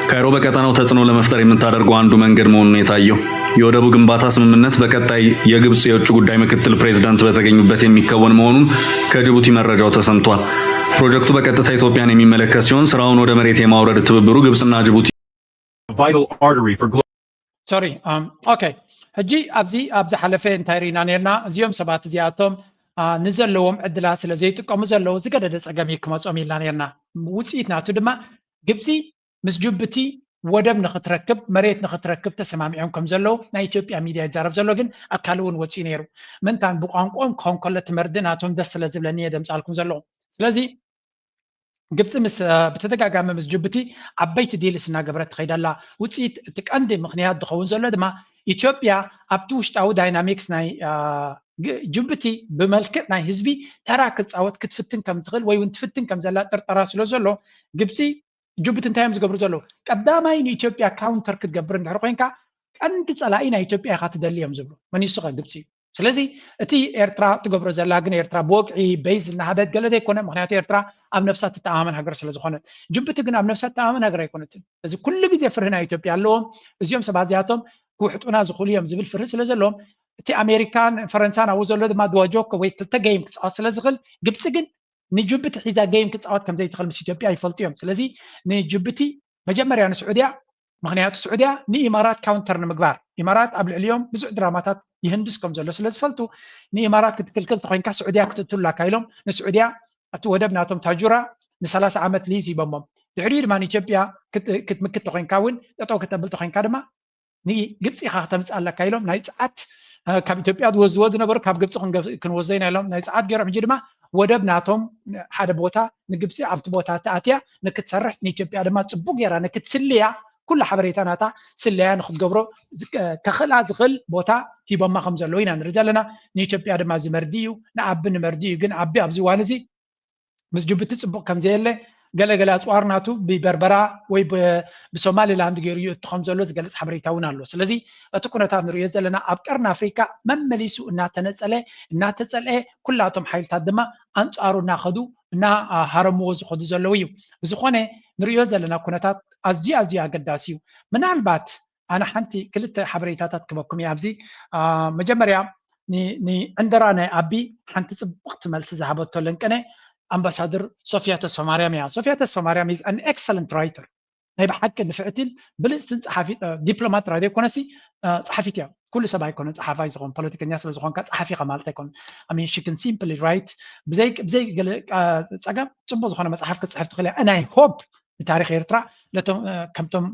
ካይሮ በቀጠናው ተጽዕኖ ለመፍጠር የምታደርገው አንዱ መንገድ መሆኑን የታየው የወደቡ ግንባታ ስምምነት በቀጣይ የግብጽ የውጭ ጉዳይ ምክትል ፕሬዝዳንት በተገኙበት የሚከወን መሆኑን ከጅቡቲ መረጃው ተሰምቷል። ፕሮጀክቱ በቀጥታ ኢትዮጵያን የሚመለከት ሲሆን ስራውን ወደ መሬት የማውረድ ትብብሩ ግብጽና ጅቡቲ vital artery for global ሶሪ ኦኬ። ሕጂ ኣብዚ ኣብ ዝሓለፈ እንታይ ርኢና ነርና? እዚኦም ሰባት እዚኣቶም ንዘለዎም ዕድላት ስለ ዘይጥቀሙ ዘለዉ ዝገደደ ጸገም እዩ ክመጾም ኢልና ነርና። ውጽኢት ናቱ ድማ ግብጺ ምስ ጅቡቲ ወደብ ንኽትረክብ መሬት ንኽትረክብ ተሰማሚዖም ከም ዘለዉ ናይ ኢትዮጵያ ሚድያ ይዛረብ ዘሎ፣ ግን ኣካል እውን ወፂኡ ነይሩ። ምንታን ብቋንቋኦም ክኸውን ከሎ እቲ መርድእ ናቶም ደስ ስለ ዝብለኒ እየ ደምፃልኩም ዘለዉ። ስለዚ ግብፂ ምስ ብተደጋጋሚ ምስ ጅቡቲ ዓበይቲ ዲልስ እናገበረት ትኸይድ ኣላ። ውፅኢት እቲ ቀንዲ ምኽንያት ዝኸውን ዘሎ ድማ ኢትዮጵያ ኣብቲ ውሽጣዊ ዳይናሚክስ ናይ ጅቡቲ ብመልክዕ ናይ ህዝቢ ተራ ክፃወት ክትፍትን ከም ትኽእል ወይ እውን ትፍትን ከም ዘላ ጥርጠራ ስለ ዘሎ ግብፂ ጅቡቲ እንታይ እዮም ዝገብሩ ዘለዉ? ቀዳማይ ንኢትዮጵያ ካውንተር ክትገብር እንድሕር ኮይንካ ቀንዲ ፀላኢ ናይ ኢትዮጵያ ኢኻ ትደሊ እዮም ዝብሉ። መን እዩ እሱ ኸ? ግብፂ እዩ። ስለዚ እቲ ኤርትራ ትገብሮ ዘላ ግን ኤርትራ ብወግዒ በይዝ እናሃበት ገለ ዘይኮነ፣ ምክንያቱ ኤርትራ ኣብ ነብሳ ትተኣማመን ሃገር ስለ ዝኾነት። ጅቡቲ ግን ኣብ ነብሳ ትተኣማመን ሃገር ኣይኮነትን። እዚ ኩሉ ግዜ ፍርሂ ናይ ኢትዮጵያ ኣለዎም። እዚኦም ሰባት እዚኣቶም ክውሕጡና ዝኽእሉ እዮም ዝብል ፍርሂ ስለ ዘለዎም እቲ ኣሜሪካን ፈረንሳን ኣብኡ ዘሎ ድማ ድዋ ጆኮ ወይ ክልተ ገይም ክፃወት ስለ ዝኽእል ግብፂ ግን ንጅቡቲ ሒዛ ገይም ክፃወት ከም ዘይትኽእል ምስ ኢትዮጵያ ይፈልጡ እዮም። ስለዚ ንጅቡቲ መጀመርያ ንስዑድያ፣ ምክንያቱ ስዑድያ ንኢማራት ካውንተር ንምግባር ኢማራት ኣብ ልዕሊኦም ብዙሕ ድራማታት ይህንድስ ከም ዘሎ ስለ ዝፈልጡ ንኢማራት ክትክልክል ተኮይንካ ስዑድያ ክትእትሉላካ ኢሎም ንስዑድያ ኣብቲ ወደብ ናቶም ታጁራ ንሰላሳ ዓመት ሊዝ ሂቦሞም። ድሕሪኡ ድማ ንኢትዮጵያ ክትምክት ተኮይንካ እውን ጠጠው ከተብል ተኮይንካ ድማ ንግብፂ ኢኻ ክተምፅእ ኣለካ ኢሎም ናይ ፀዓት ካብ ኢትዮጵያ ዝወዝዎ ዝነበሩ ካብ ግብፂ ክንወስዶ ኢና ኢሎም ናይ ፀዓት ገይሮም። ሕጂ ድማ ወደብ ናቶም ሓደ ቦታ ንግብፂ ኣብቲ ቦታ ተኣትያ ንክትሰርሕ ንኢትዮጵያ ድማ ፅቡቅ ገይራ ንክትስልያ ኩሉ ሓበሬታ ናታ ስለያ ንክትገብሮ ከኽእላ ዝኽእል ቦታ ሂቦማ ከም ዘለዉ ኢና ንርኢ ዘለና። ንኢትዮጵያ ድማ እዚ መርዲ እዩ፣ ንኣቢ ንመርዲ እዩ። ግን ኣቢ ኣብዚ እዋን እዚ ምስ ጅቡቲ ፅቡቅ ከም ዘየለ ገለገለ ኣፅዋር ናቱ ብበርበራ ወይ ብሶማሊላንድ ገይሩ ይእቱ ከም ዘሎ ዝገልፅ ሓበሬታ እውን ኣሎ። ስለዚ እቲ ኩነታት ንሪኦ ዘለና ኣብ ቀርኒ ኣፍሪካ መመሊሱ እናተነፀለ እናተፀልአ ኩላቶም ሓይልታት ድማ ኣንፃሩ እናኸዱ እናሃረምዎ ዝኸዱ ዘለዉ እዩ። ብዝኾነ ንሪኦ ዘለና ኩነታት ኣዝዩ ኣዝዩ ኣገዳሲ እዩ። ምናልባት ኣነ ሓንቲ ክልተ ሓበሬታታት ክበኩም እየ ኣብዚ መጀመርያ ንዕንደራ ናይ ኣቢ ሓንቲ ፅብቕቲ መልሲ ዝሃበቶ ለንቅነ ኣምባሳደር ሶፊያ ተስፋማርያም እያ። ሶፊያ ተስፋማርያም is an excellent writer። ናይ ብሓቂ ንፍዕትን ብልፅትን ፀሓፊ ዲፕሎማት ጥራይ ዘይኮነሲ ፀሓፊት እያ። ኩሉ ሰብ ኣይኮነን ፀሓፋይ ዝኾን ፖለቲከኛ ስለ ዝኾንካ ፀሓፊ ኢኻ ማለት ኣይኮነን። I mean she can simply write ብዘይ ብዘይ ገለ ፀገም ፅቡቅ ዝኾነ መፅሓፍ ክትፅሕፍ ትኽእል እያ። And I hope ንታሪክ ኤርትራ ነቶም ከምቶም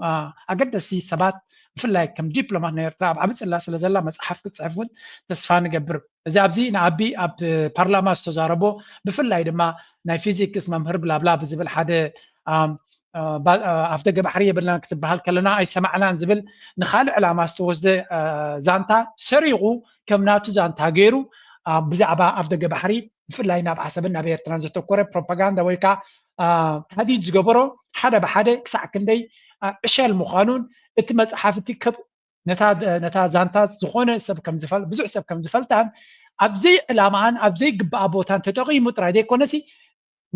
ኣገደስቲ ሰባት ብፍላይ ከም ዲፕሎማት ናይ ኤርትራ ኣብ ዓቢ ጽላ ስለ ዘላ መጽሓፍ ክትጽሕፍ እውን ተስፋ ንገብር። እዚ ኣብዚ ንኣቢ ኣብ ፓርላማ ዝተዛረቦ ብፍላይ ድማ ናይ ፊዚክስ መምህር ብላብላ ብዝብል ሓደ ኣፍ ደገ ባሕሪ የብልናን ክትበሃል ከለና ኣይሰማዕናን ዝብል ንካልእ ዕላማ ዝተወስደ ዛንታ ሰሪቑ ከም ናቱ ዛንታ ገይሩ ብዛዕባ ኣፍ ደገ ባሕሪ ብፍላይ ናብ ዓሰብን ናብ ኤርትራን ዘተኮረ ፕሮፓጋንዳ ወይ ከዓ ታህዲድ ዝገበሮ ሓደ ብሓደ ክሳዕ ክንደይ ዕሸል ምዃኑን እቲ መፅሓፍ እቲ ነታ ዛንታ ዝኾነ ሰብ ብዙሕ ሰብ ከም ዝፈልጣን ኣብ ዘይዕላማኣን ኣብ ዘይግባኣ ቦታን ተጠቒሙ ጥራይ ዘይኮነሲ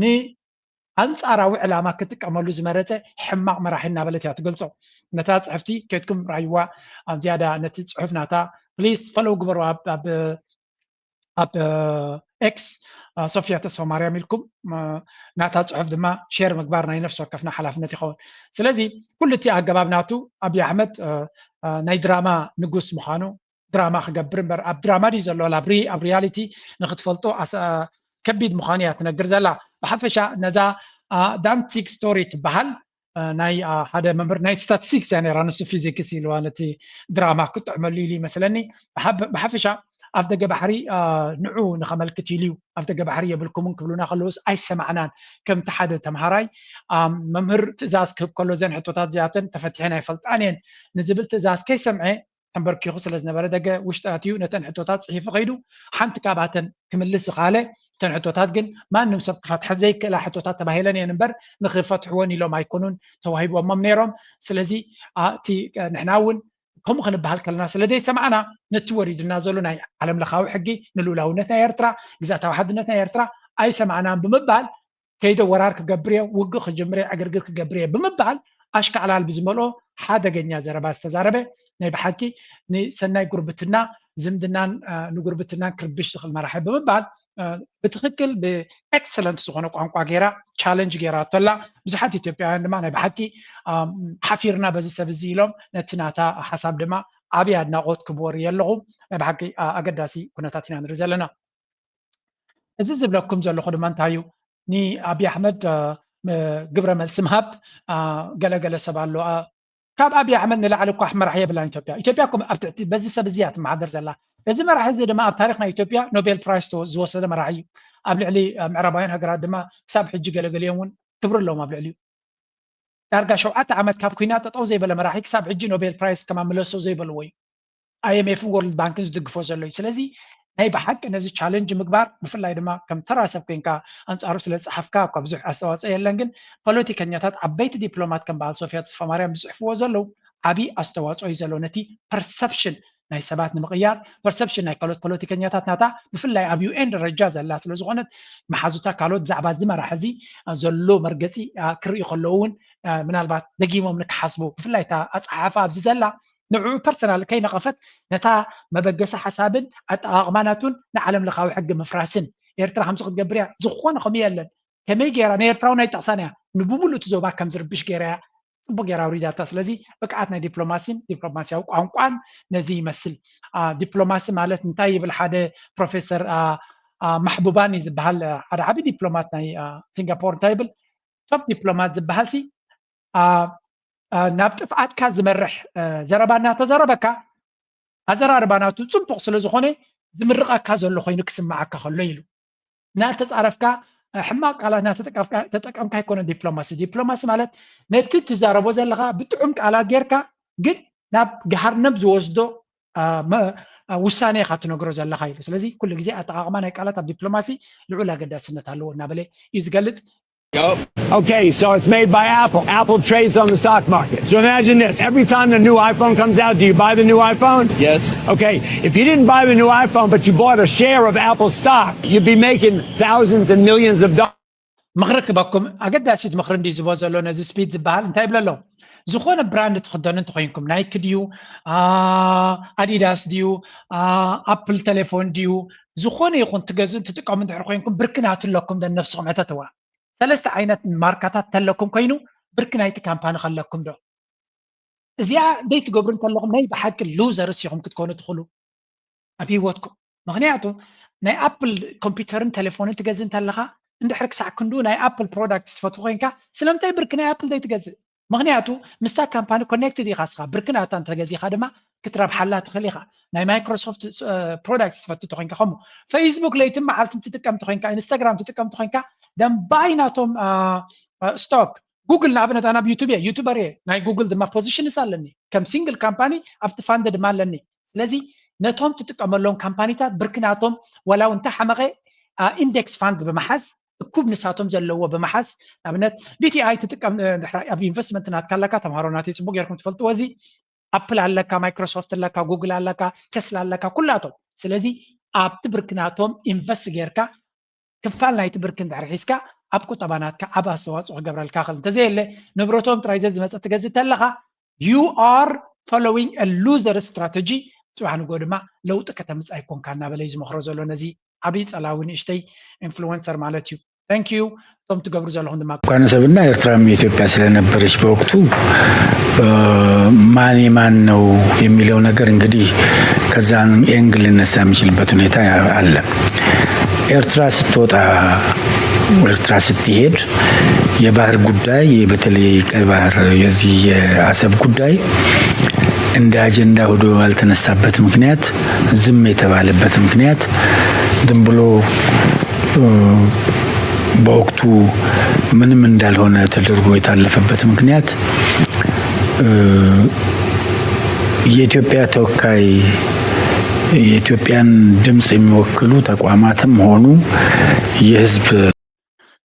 ንኣንፃራዊ ዕላማ ክጥቀመሉ ዝመረፀ ሕማቕ መራሒ እናበለት እያ ትገልፆ። ነታ ፅሕፍቲ ኬድኩም ራይዋ ኣብ ዝያዳ ነቲ ፅሑፍ ናታ ፕሊስ ፈለው ግበሩ ኣብ ኣብ ኤክስ ሶፊያ ተስፋ ማርያም ኢልኩም ናታ ፅሑፍ ድማ ሼር ምግባር ናይ ነፍሲ ወከፍና ሓላፍነት ይኸውን። ስለዚ ኩሉ እቲ ኣገባብ ናቱ ኣብይ ኣሕመድ ናይ ድራማ ንጉስ ምዃኑ ድራማ ክገብር እምበር ኣብ ድራማ ድዩ ዘሎ ኣብ ሪያሊቲ ንክትፈልጦ ከቢድ ምዃኑ እያ ትነግር ዘላ። ብሓፈሻ ነዛ ዳንሲንግ ስቶሪ ትበሃል ናይ ሓደ መምህር ናይ ስታቲስቲክስ እያ ነራ ንሱ ፊዚክስ ኢልዋ ነቲ ድራማ ክጥዕመሉ ኢሉ ይመስለኒ። ብሓፈሻ ኣብ ደገ ባሕሪ ንዑ ንኸመልክት ኢሉ እዩ ኣብ ደገ ባሕሪ የብልኩምን ክብሉና ከለውስ ኣይሰማዕናን። ከምቲ ሓደ ተምሃራይ መምህር ትእዛዝ ክህብ ከሎ ዘን ሕቶታት እዚኣተን ተፈቲሐን ኣይፈልጣን እየን ንዝብል ትእዛዝ ከይሰምዐ ተንበርኪኹ ስለ ዝነበረ ደገ ውሽጢ ኣትዩ ነተን ሕቶታት ፅሒፉ ከይዱ ሓንቲ ካብኣተን ክምልስ ዝኸኣለ እተን ሕቶታት ግን ማንም ሰብ ክፈትሐ ዘይክእላ ሕቶታት ተባሂለን እየን እምበር ንክፈትሕወን ኢሎም ኣይኮኑን ተዋሂቦሞም ነይሮም። ስለዚ እቲ ንሕና እውን ከምኡ ክንበሃል ከለና ስለ ዘይሰማዕና ነቲ ወሪድና ዘሎ ናይ ዓለም ለኻዊ ሕጊ ንልኡላውነት ናይ ኤርትራ ግዛታዊ ሓድነት ናይ ኤርትራ ኣይሰማዕናን ብምባል ከይደ ወራር ክገብር እየ ውግእ ክጅምር እየ ዕግርግር ክገብር እየ ብምባል ኣሽካዕላል ብዝመልኦ ሓደገኛ ዘረባ ዝተዛረበ ናይ ብሓቂ ንሰናይ ጉርብትና ዝምድናን ንጉርብትናን ክርብሽ ዝኽእል መራሒ ብምባል ብትክክል ብኤክሰለንት ዝኾነ ቋንቋ ገይራ ቻለንጅ ገይራ ኣቶላ። ብዙሓት ኢትዮጵያውያን ድማ ናይ ብሓቂ ሓፊርና በዚ ሰብ እዚ ኢሎም ነቲ ናታ ሓሳብ ድማ ዓብዪ ኣድናቆት ክብወር የለኹ። ናይ ብሓቂ ኣገዳሲ ኩነታት ኢና ንርኢ ዘለና። እዚ ዝብለኩም ዘለኹ ድማ እንታይ እዩ ንኣብይ ኣሕመድ ግብረ መልሲ ምሃብ ገለገለ ሰብ ኣሎ ካብ ኣብይ ኣሕመድ ንላዕሊ እኳ መራሒ የብላን ኢትዮጵያ ኢትዮጵያ ኣብ ትሕቲ በዚ ሰብ እዚ እያ ትመሓደር ዘላ እዚ መራሒ እዚ ድማ ኣብ ታሪክ ናይ ኢትዮጵያ ኖቤል ፕራይስ ዝወሰደ መራሒ እዩ ኣብ ልዕሊ ምዕራባውያን ሃገራት ድማ ክሳብ ሕጂ ገለገሊኦም እውን ክብሪ ኣለዎም ኣብ ልዕሊኡ ዳርጋ ሸውዓተ ዓመት ካብ ኩና ጠጠው ዘይበለ መራሒ ክሳብ ሕጂ ኖቤል ፕራይስ ከማ ምለሶ ዘይበልዎ እዩ ኣይኤምኤፍን ወርልድ ባንክን ዝድግፎ ዘሎ እዩ ስለዚ ናይ ብሓቂ ነዚ ቻለንጅ ምግባር ብፍላይ ድማ ከም ተራ ሰብ ኮይንካ ኣንፃሩ ስለ ዝፀሓፍካ እኳ ብዙሕ ኣስተዋፅኦ የለን ግን ፖለቲከኛታት ዓበይቲ ዲፕሎማት ከም በዓል ሶፊያ ተስፋማርያም ዝፅሕፍዎ ዘለዉ ዓብዪ ኣስተዋፅኦ እዩ ዘሎ ነቲ ፐርሰፕሽን ናይ ሰባት ንምቕያር ፐርሰፕሽን ናይ ካልኦት ፖለቲከኛታት ናታ ብፍላይ ኣብ ዩኤን ደረጃ ዘላ ስለ ዝኾነት መሓዙታ ካልኦት ብዛዕባ እዚ መራሕ እዚ ዘሎ መርገፂ ክርእዩ ከለዉ እውን ምናልባት ደጊሞም ንክሓስቡ ብፍላይ እታ ኣፀሓሓፋ ኣብዚ ዘላ ንዕኡ ፐርሰናል ከይነቐፈት ነታ መበገሲ ሓሳብን ኣጠቓቕማናቱን ንዓለም ለኻዊ ሕጊ ምፍራስን ኤርትራ ከምዚ ክትገብር እያ ዝኾነ ከምኡ የለን ከመይ ገይራ ንኤርትራውን ኣይጠቕሳን እያ ንብሙሉእ እቲ ዞባ ከም ዝርብሽ ገይራ እያ ፅቡቅ ገይራ ኣውሪዳታ ስለዚ ብቅዓት ናይ ዲፕሎማሲን ዲፕሎማሲያዊ ቋንቋን ነዚ ይመስል ዲፕሎማሲ ማለት እንታይ ይብል ሓደ ፕሮፌሰር ማሕቡባኒ ዝበሃል ሓደ ዓብዪ ዲፕሎማት ናይ ሲንጋፖር እንታይ ይብል ቶፕ ዲፕሎማት ዝበሃል ሲ ናብ ጥፍኣትካ ዝመርሕ ዘረባ እናተዘረበካ ኣዘራርባ ናቱ ፅቡቕ ስለ ዝኾነ ዝምርቐካ ዘሎ ኮይኑ ክስምዓካ ከሎ ኢሉ እናተፃረፍካ ሕማቕ ቃላት እናተጠቀምካ ኣይኮነ ዲፕሎማሲ ዲፕሎማሲ ማለት ነቲ ትዛረቦ ዘለካ ብጥዑም ቃላት ጌርካ ግን ናብ ገሃርነብ ዝወስዶ ውሳነ ኢካ ትነግሮ ዘለካ ኢሉ ስለዚ ኩሉ ግዜ ኣጠቃቅማ ናይ ቃላት ኣብ ዲፕሎማሲ ልዑል ኣገዳስነት ኣለዎ እናበለ እዩ ዝገልፅ Okay, so it's made by Apple. Apple trades on the stock market. So imagine this. Every time the new iPhone comes out, do you buy the new iPhone? Yes. Okay, if you didn't buy the new iPhone, but you bought a share of Apple stock, you'd be making thousands and millions of dollars. ምኽሪ ክበኩም ኣገዳሲት ምኽሪ እንዲ ዝቦ ዘሎ ነዚ ስፒድ ዝበሃል እንታይ ይብለ ኣሎ ዝኾነ ብራንድ ትኽደኑ እንተኮይንኩም ናይክ ድዩ ኣዲዳስ ድዩ ኣፕል ቴሌፎን ድዩ ዝኾነ ይኹን ትገዝኡ ትጥቀሙ እንድሕር ኮይንኩም ብርክናት ኣለኩም ደን ነብስኹም ሕተትዋ ሰለስተ ዓይነት ማርካታት ተለኩም ኮይኑ ብርኪ ናይቲ ካምፓኒ ከለኩም ዶ እዚኣ ደይ ትገብሩ እንተለኹም ናይ ብሓቂ ሉዘርስ ኢኹም ክትኮኑ ትኽእሉ ኣብ ህይወትኩም ምክንያቱ ናይ ኣፕል ኮምፒውተርን ቴሌፎንን ትገዝእ እንተለካ እንድሕር ክሳዕ ክንዱ ናይ ኣፕል ፕሮዳክት ትፈትው ኮይንካ ስለምንታይ ብርኪ ናይ ኣፕል ደይ ትገዝእ ምክንያቱ ምስታ ካምፓኒ ኮኔክትድ ኢካ ስካ ብርኪ ናታ እንተገዚካ ድማ ክትረብሓላ ትኽእል ኢኻ ናይ ማይክሮሶፍት ፕሮዳክት ትፈቱ ተኮይንካ ከምኡ ፌስቡክ ለይትን መዓልትን ትጥቀም ተኮይንካ ኢንስታግራም ትጥቀም ተኮይንካ ደንባይ ናቶም ስቶክ ጉግል ንኣብነት ኣነ ኣብ ዩቱብ እየ ዩቱበር እየ ናይ ጉግል ድማ ፖዚሽንስ ኣለኒ ከም ሲንግል ካምፓኒ ኣብቲ ፋንድ ድማ ኣለኒ ስለዚ ነቶም ትጥቀመሎም ካምፓኒታት ብርኪ ናቶም ወላ እውን ተሓመቐ ኢንዴክስ ፋንድ ብምሓዝ እኩብ ንሳቶም ዘለዎ ብምሓዝ ንኣብነት ቢቲኣይ ትጥቀም ኣብ ኢንቨስትመንት ናትካ ኣለካ ተምሃሮ ናተይ ፅቡቅ ጌርኩም ትፈልጥዎ እዚ ኣፕል ኣለካ ማይክሮሶፍት ኣለካ ጉግል ኣለካ ተስላ ኣለካ ኩላቶም ስለዚ ኣብቲ ብርኪ ናቶም ኢንቨስት ጌርካ ክፋል ናይቲ ብርኪ እንድሕር ሒዝካ ኣብ ቁጠባ ናትካ ዓብ ኣስተዋፅኦ ክገብረልካ ክእል እንተዘየለ ንብረቶም ጥራይ ዘዝመፀ ትገዝእ ተለካ you are following a loser strategy ፅባሕ ንጎ ድማ ለውጢ ከተምፅ ኣይኮንካ እናበለ እዩ ዝመክሮ ዘሎ ነዚ ዓብዪ ጸላዊ ንእሽተይ ኢንፍሉወንሰር ማለት እዩ። Thank you። እቶም ትገብሩ ዘለኹም ድማ እንኳን ሰብና ኤርትራም የኢትዮጵያ ስለነበረች በወቅቱ ማን የማን ነው የሚለው ነገር እንግዲህ ከዛ ኤንግል ልነሳ የሚችልበት ሁኔታ አለ። ኤርትራ ስትወጣ ኤርትራ ስትሄድ የባህር ጉዳይ በተለይ ቀይ ባህር የዚህ የአሰብ ጉዳይ እንደ አጀንዳ ሆኖ ያልተነሳበት ምክንያት ዝም የተባለበት ምክንያት ዝም ብሎ በወቅቱ ምንም እንዳልሆነ ተደርጎ የታለፈበት ምክንያት የኢትዮጵያ ተወካይ የኢትዮጵያን ድምፅ የሚወክሉ ተቋማትም ሆኑ የህዝብ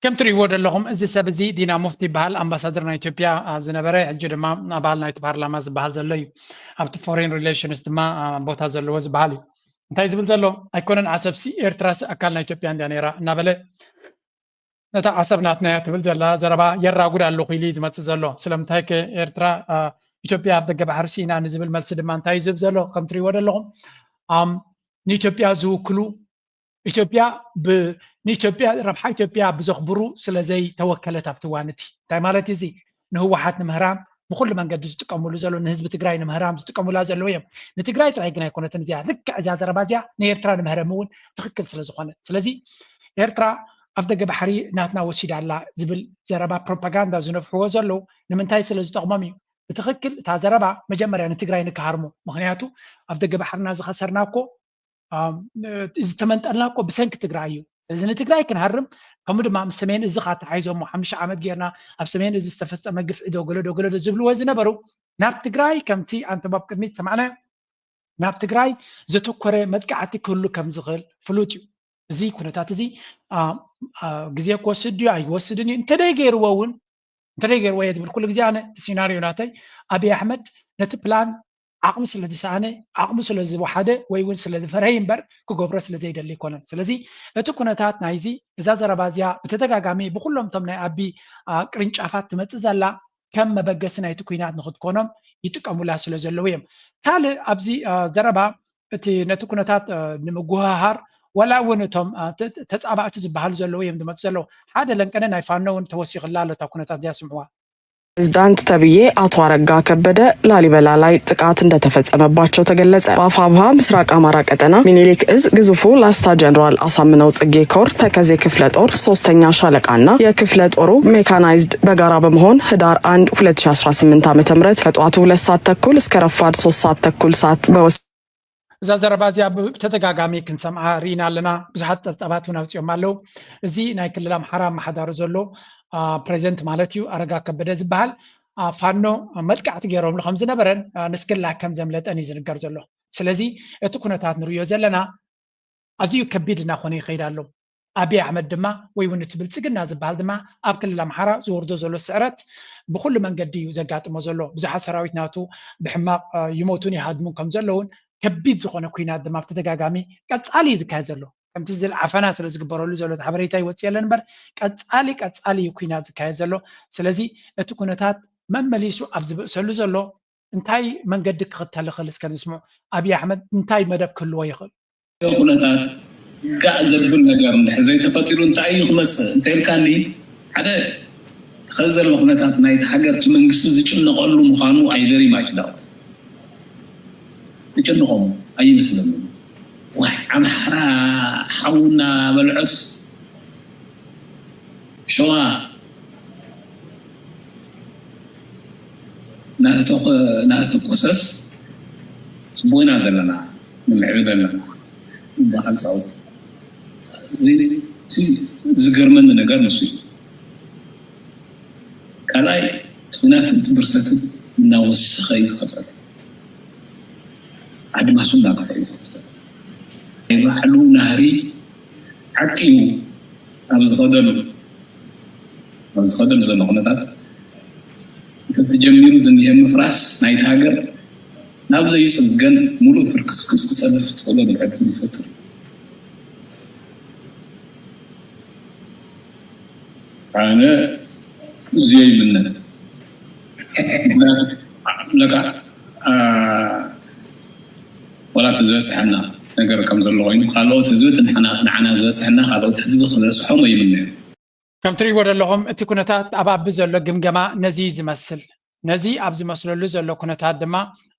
ከም ትርእይዎ ዘለኹም እዚ ሰብ እዚ ዲና ሙፍቲ ይበሃል። ኣምባሳደር ናይ ኢትዮጵያ ዝነበረ ሕጂ ድማ ኣባል ናይቲ ፓርላማ ዝበሃል ዘሎ እዩ። ኣብቲ ፎሬን ሪሌሽንስ ድማ ቦታ ዘለዎ ዝበሃል እዩ። እንታይ ዝብል ዘሎ ኣይኮነን ዓሰብሲ ኤርትራሲ ኣካል ናይ ኢትዮጵያ እንድያ ነይራ እናበለ ነታ ዓሰብ ናትና እያ ትብል ዘላ ዘረባ የራጉድ ኣለኹ ኢሉ እዩ ዝመፅእ ዘሎ። ስለምንታይ ከ ኤርትራ ኢትዮጵያ ኣብ ደገ ባሕሪ ስኢና ንዝብል መልሲ ድማ እንታይ እዩ ዝህብ ዘሎ? ከም ትሪእዎ ዘለኹም ንኢትዮጵያ ዝውክሉ ኢትዮጵያ ንኢትዮጵያ ረብሓ ኢትዮጵያ ብዘኽብሩ ስለዘይተወከለት ኣብቲ እዋን እቲ እንታይ ማለት እዚ ንህወሓት ንምህራም ብኩሉ መንገዲ ዝጥቀምሉ ዘሎ ንህዝቢ ትግራይ ንምህራም ዝጥቀሙላ ዘለዉ እዮም። ንትግራይ ጥራይ ግን ኣይኮነትን እዚኣ ልክዕ እዚኣ ዘረባ እዚኣ ንኤርትራ ንምህረም እውን ትኽክል ስለዝኾነ ስለዚ ኤርትራ ኣብ ደገ ባሕሪ ናትና ወሲዳ ኣላ ዝብል ዘረባ ፕሮፓጋንዳ ዝነፍሕዎ ዘለዉ ንምንታይ ስለ ዝጠቕሞም እዩ። ብትኽክል እታ ዘረባ መጀመርያ ንትግራይ ንክሃርሙ ምክንያቱ ኣብ ደገ ባሕርና ዝኸሰርና እኮ ዝተመንጠልና እኮ ብሰንኪ ትግራይ እዩ። ስለዚ ንትግራይ ክንሃርም ከምኡ ድማ ምስ ሰሜን እዚ ካብ ተሓይዞሞ ሓሙሽተ ዓመት ጌርና ኣብ ሰሜን እዚ ዝተፈፀመ ግፍዒ ዶ ገለዶ ገለዶ ዝብልዎ ዝነበሩ ናብ ትግራይ ከምቲ ኣንተም ኣብ ቅድሚት ሰማዕና ናብ ትግራይ ዘተኮረ መጥቃዕቲ ክህሉ ከም ዝኽእል ፍሉጥ እዩ። እዚ ኩነታት እዚ ግዜ ክወስድ ድዩ ኣይወስድን እዩ እንተደይ ገይርዎ እውን እንተደይ ገይርዎ እየ ዝብል ኩሉ ግዜ ኣነ እቲ ሲናሪዮ ናተይ ኣብይ ኣሕመድ ነቲ ፕላን ዓቕሚ ስለ ዝሰኣነ ዓቕሚ ስለ ዝወሓደ ወይ እውን ስለ ዝፈርሀ እምበር ክገብሮ ስለ ዘይደሊ ኣይኮነን። ስለዚ እቲ ኩነታት ናይዚ እዛ ዘረባ እዚኣ ብተደጋጋሚ ብኩሎም እቶም ናይ ኣቢ ቅርንጫፋት ትመፅእ ዘላ ከም መበገሲ ናይቲ ኩናት ንክትኮኖም ይጥቀሙላ ስለ ዘለዉ እዮም። ካልእ ኣብዚ ዘረባ እቲ ነቲ ኩነታት ንምጉህሃር ዋላ እውን እቶም ተፃባእቲ ዝበሃሉ ዘለዉ እዮም ዝመፁ ዘለዉ ሓደ ለንቀነ ናይ ፋኖ እውን ተወሲኽላ ኣሎ እታ ኩነታት እዚኣ ስምዕዋ። ፕሬዝዳንት ተብዬ አቶ አረጋ ከበደ ላሊበላ ላይ ጥቃት እንደተፈጸመባቸው ተገለጸ። በአፋብኃ ምስራቅ አማራ ቀጠና ሚኒሊክ እዝ ግዙፉ ላስታ ጀነራል አሳምነው ጽጌ ኮር ተከዜ ክፍለ ጦር ሶስተኛ ሻለቃና የክፍለ ጦሩ ሜካናይዝድ በጋራ በመሆን ህዳር አንድ ሁለት ሺ አስራ ስምንት ዓመተ ምህረት ከጠዋቱ ሁለት ሰዓት ተኩል እስከ ረፋድ ሶስት ሰዓት ተኩል ሰዓት በወስ እዛ ዘረባ እዚኣ ብተደጋጋሚ ክንሰምዓ ርኢና ኣለና። ብዙሓት ጸብጻባት እውን ኣውፅኦም ኣለዉ። እዚ ናይ ክልል ኣምሓራ ኣመሓዳሪ ዘሎ ፕሬዚደንት ማለት እዩ ኣረጋ ከበደ ዝበሃል ፋኖ መጥቃዕቲ ገይሮምሉ ከም ዝነበረን ንስክላ ከም ዘምለጠን እዩ ዝንገር ዘሎ። ስለዚ እቲ ኩነታት ንርእዮ ዘለና ኣዝዩ ከቢድ እናኾነ ይኸይድ ኣሎ። ኣብይ ኣሕመድ ድማ ወይ እውን እቲ ብልፅግና ዝበሃል ድማ ኣብ ክልል ኣምሓራ ዝወርዶ ዘሎ ስዕረት ብኩሉ መንገዲ እዩ ዘጋጥሞ ዘሎ። ብዙሓት ሰራዊት ናቱ ብሕማቕ ይሞቱን ይሃድሙን ከም ዘለውን ከቢድ ዝኾነ ኩናት ድማ ብተደጋጋሚ ቀፃሊ እዩ ዝካየድ ዘሎ። ከምቲ ዝል ዓፈና ስለ ዝግበረሉ ዘሎ እቲ ሓበሬታ ይወፅእ የለን እምበር ቀፃሊ ቀፃሊ እዩ ኩናት ዝካየድ ዘሎ። ስለዚ እቲ ኩነታት መመሊሱ ኣብ ዝበእሰሉ ዘሎ እንታይ መንገዲ ክኽተል ይኽእል እስከ ንስምዑ። ኣብይ ኣሕመድ እንታይ መደብ ክህልዎ ይኽእል? ኩነታት ጋእ ዘብል ነገር እንድሕር ዘይተፈጢሩ እንታይ እዩ ክመፅእ እንተኢልካኒ ሓደ ትኸዚ ዘሎ ኩነታት ናይቲ ሃገር እቲ መንግስቲ ዝጭነቐሉ ምዃኑ ኣይደሪ ማጅዳውት ዝጭንቖም ኣይመስለኒ። ዋይ ኣምሓራ ሓውና በልዖስ ሸዋ ናተተኮሰስ ፅቡቅ ኢና ዘለና ንምዕብል ኣለና በዓል ፃውት ዝገርመኒ ነገር ንሱ እዩ። ካልኣይ ጡናትን ትብርሰትን እናወሰኸ እዩ ዝኸሰት ኣድማሱ እናገፈ እዩ ዝኸሰት ናይ ባዕሉ ናህሪ ሓቂ እዩ ኣብ ዝኸደሉ ኣብ ዝኸደሉ ዘሎ ኩነታት እቲ ተጀሚሩ ዝኒሀ ምፍራስ ናይቲ ሃገር ናብ ዘይፅገን ሙሉእ ፍርክስክስ ክፀድፍ ዝኽእለሉ ዕድል ይፈጥር። ኣነ እዚዮ ይምነ ለካ ዋላ ተዝበፅሐና ነገር ከም ዘሎ ኮይኑ፣ ካልኦት ህዝቢ እቲ ንዓና ዝበፅሐና ካልኦት ህዝቢ ክበፅሖም ይምነ። ከም ትሪእዎ ዘለኹም እቲ ኩነታት ኣብ ኣቢ ዘሎ ግምገማ ነዚ እዩ ዝመስል። ነዚ ኣብ ዝመስለሉ ዘሎ ኩነታት ድማ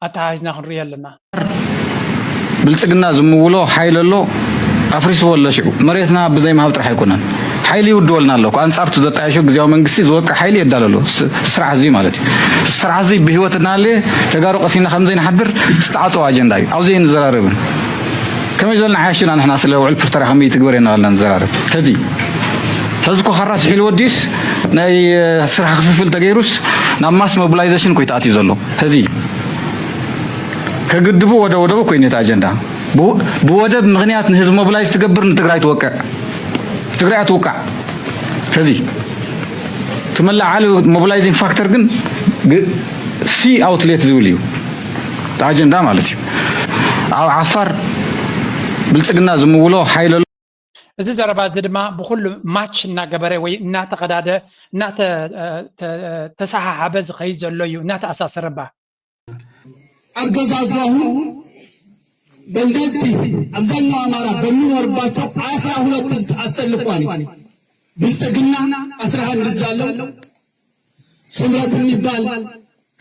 ኣተሓሒዝና ክንሪኦ ኣለና። ብልፅግና ዝምውሎ ሓይሊ ኣሎ ኣፍሪስዎ ኣሎ። ሽዑ መሬትና ብዘይ ምሃብ ጥራሕ ኣይኮነን ሓይሊ ይውድወልና ኣሎ። ኣንፃር እቲ ዘጣየሾ ግዝያዊ መንግስቲ ዝወቅዕ ሓይሊ የዳለሎ። ስራሕ እዚ ማለት እዩ። ስራሕ እዚ ብህይወት እናሃለየ ተጋሩ ቀሲና ከም ዘይንሓድር ዝተዓፀወ ኣጀንዳ እዩ። ኣብዚ ኣይንዘራረብን። ከመይ ዝበልና ዓያሽ ኢና ንሕና ስለ ውዕል ፕሪቶርያ ከመይ ይትግበር የናልና ንዘራረብ። ሕዚ ሕዚ እኮ ካራ ስሒሉ ወዲስ ናይ ስራሕ ክፍፍል ተገይሩስ ናብ ማስ ሞቢላይዜሽን እኮ እዩ ተኣትዩ ዘሎ። ሕዚ ከግድቡ ወደ ወደቡ እኮ እዩ ነቲ ኣጀንዳ። ብወደብ ምኽንያት ንህዝቢ ሞቢላይዝ ትገብር ንትግራይ ትወቅዕ። ትግራይ ትውቃዕ። ሕዚ ትመላዓሊ ሞቢላይዚንግ ፋክተር ግን ሲ ኣውትሌት ዝብል እዩ ኣጀንዳ ማለት እዩ። ኣብ ዓፋር ብልፅግና ዝምውሎ ሓይል ኣሎ። እዚ ዘረባ እዚ ድማ ብኩሉ ማች እናገበረ ወይ እናተኸዳደ እናተሰሓሓበ ዝኸይድ ዘሎ እዩ እናተኣሳሰረ እባ አገዛዙ አሁን በእነዚህ አብዛኛው አማራ በሚኖርባቸው አስራ ሁለት እዝ አሰልፏል። ብልጽግና አስራ አንድ እዝ አለው። ስምረት የሚባል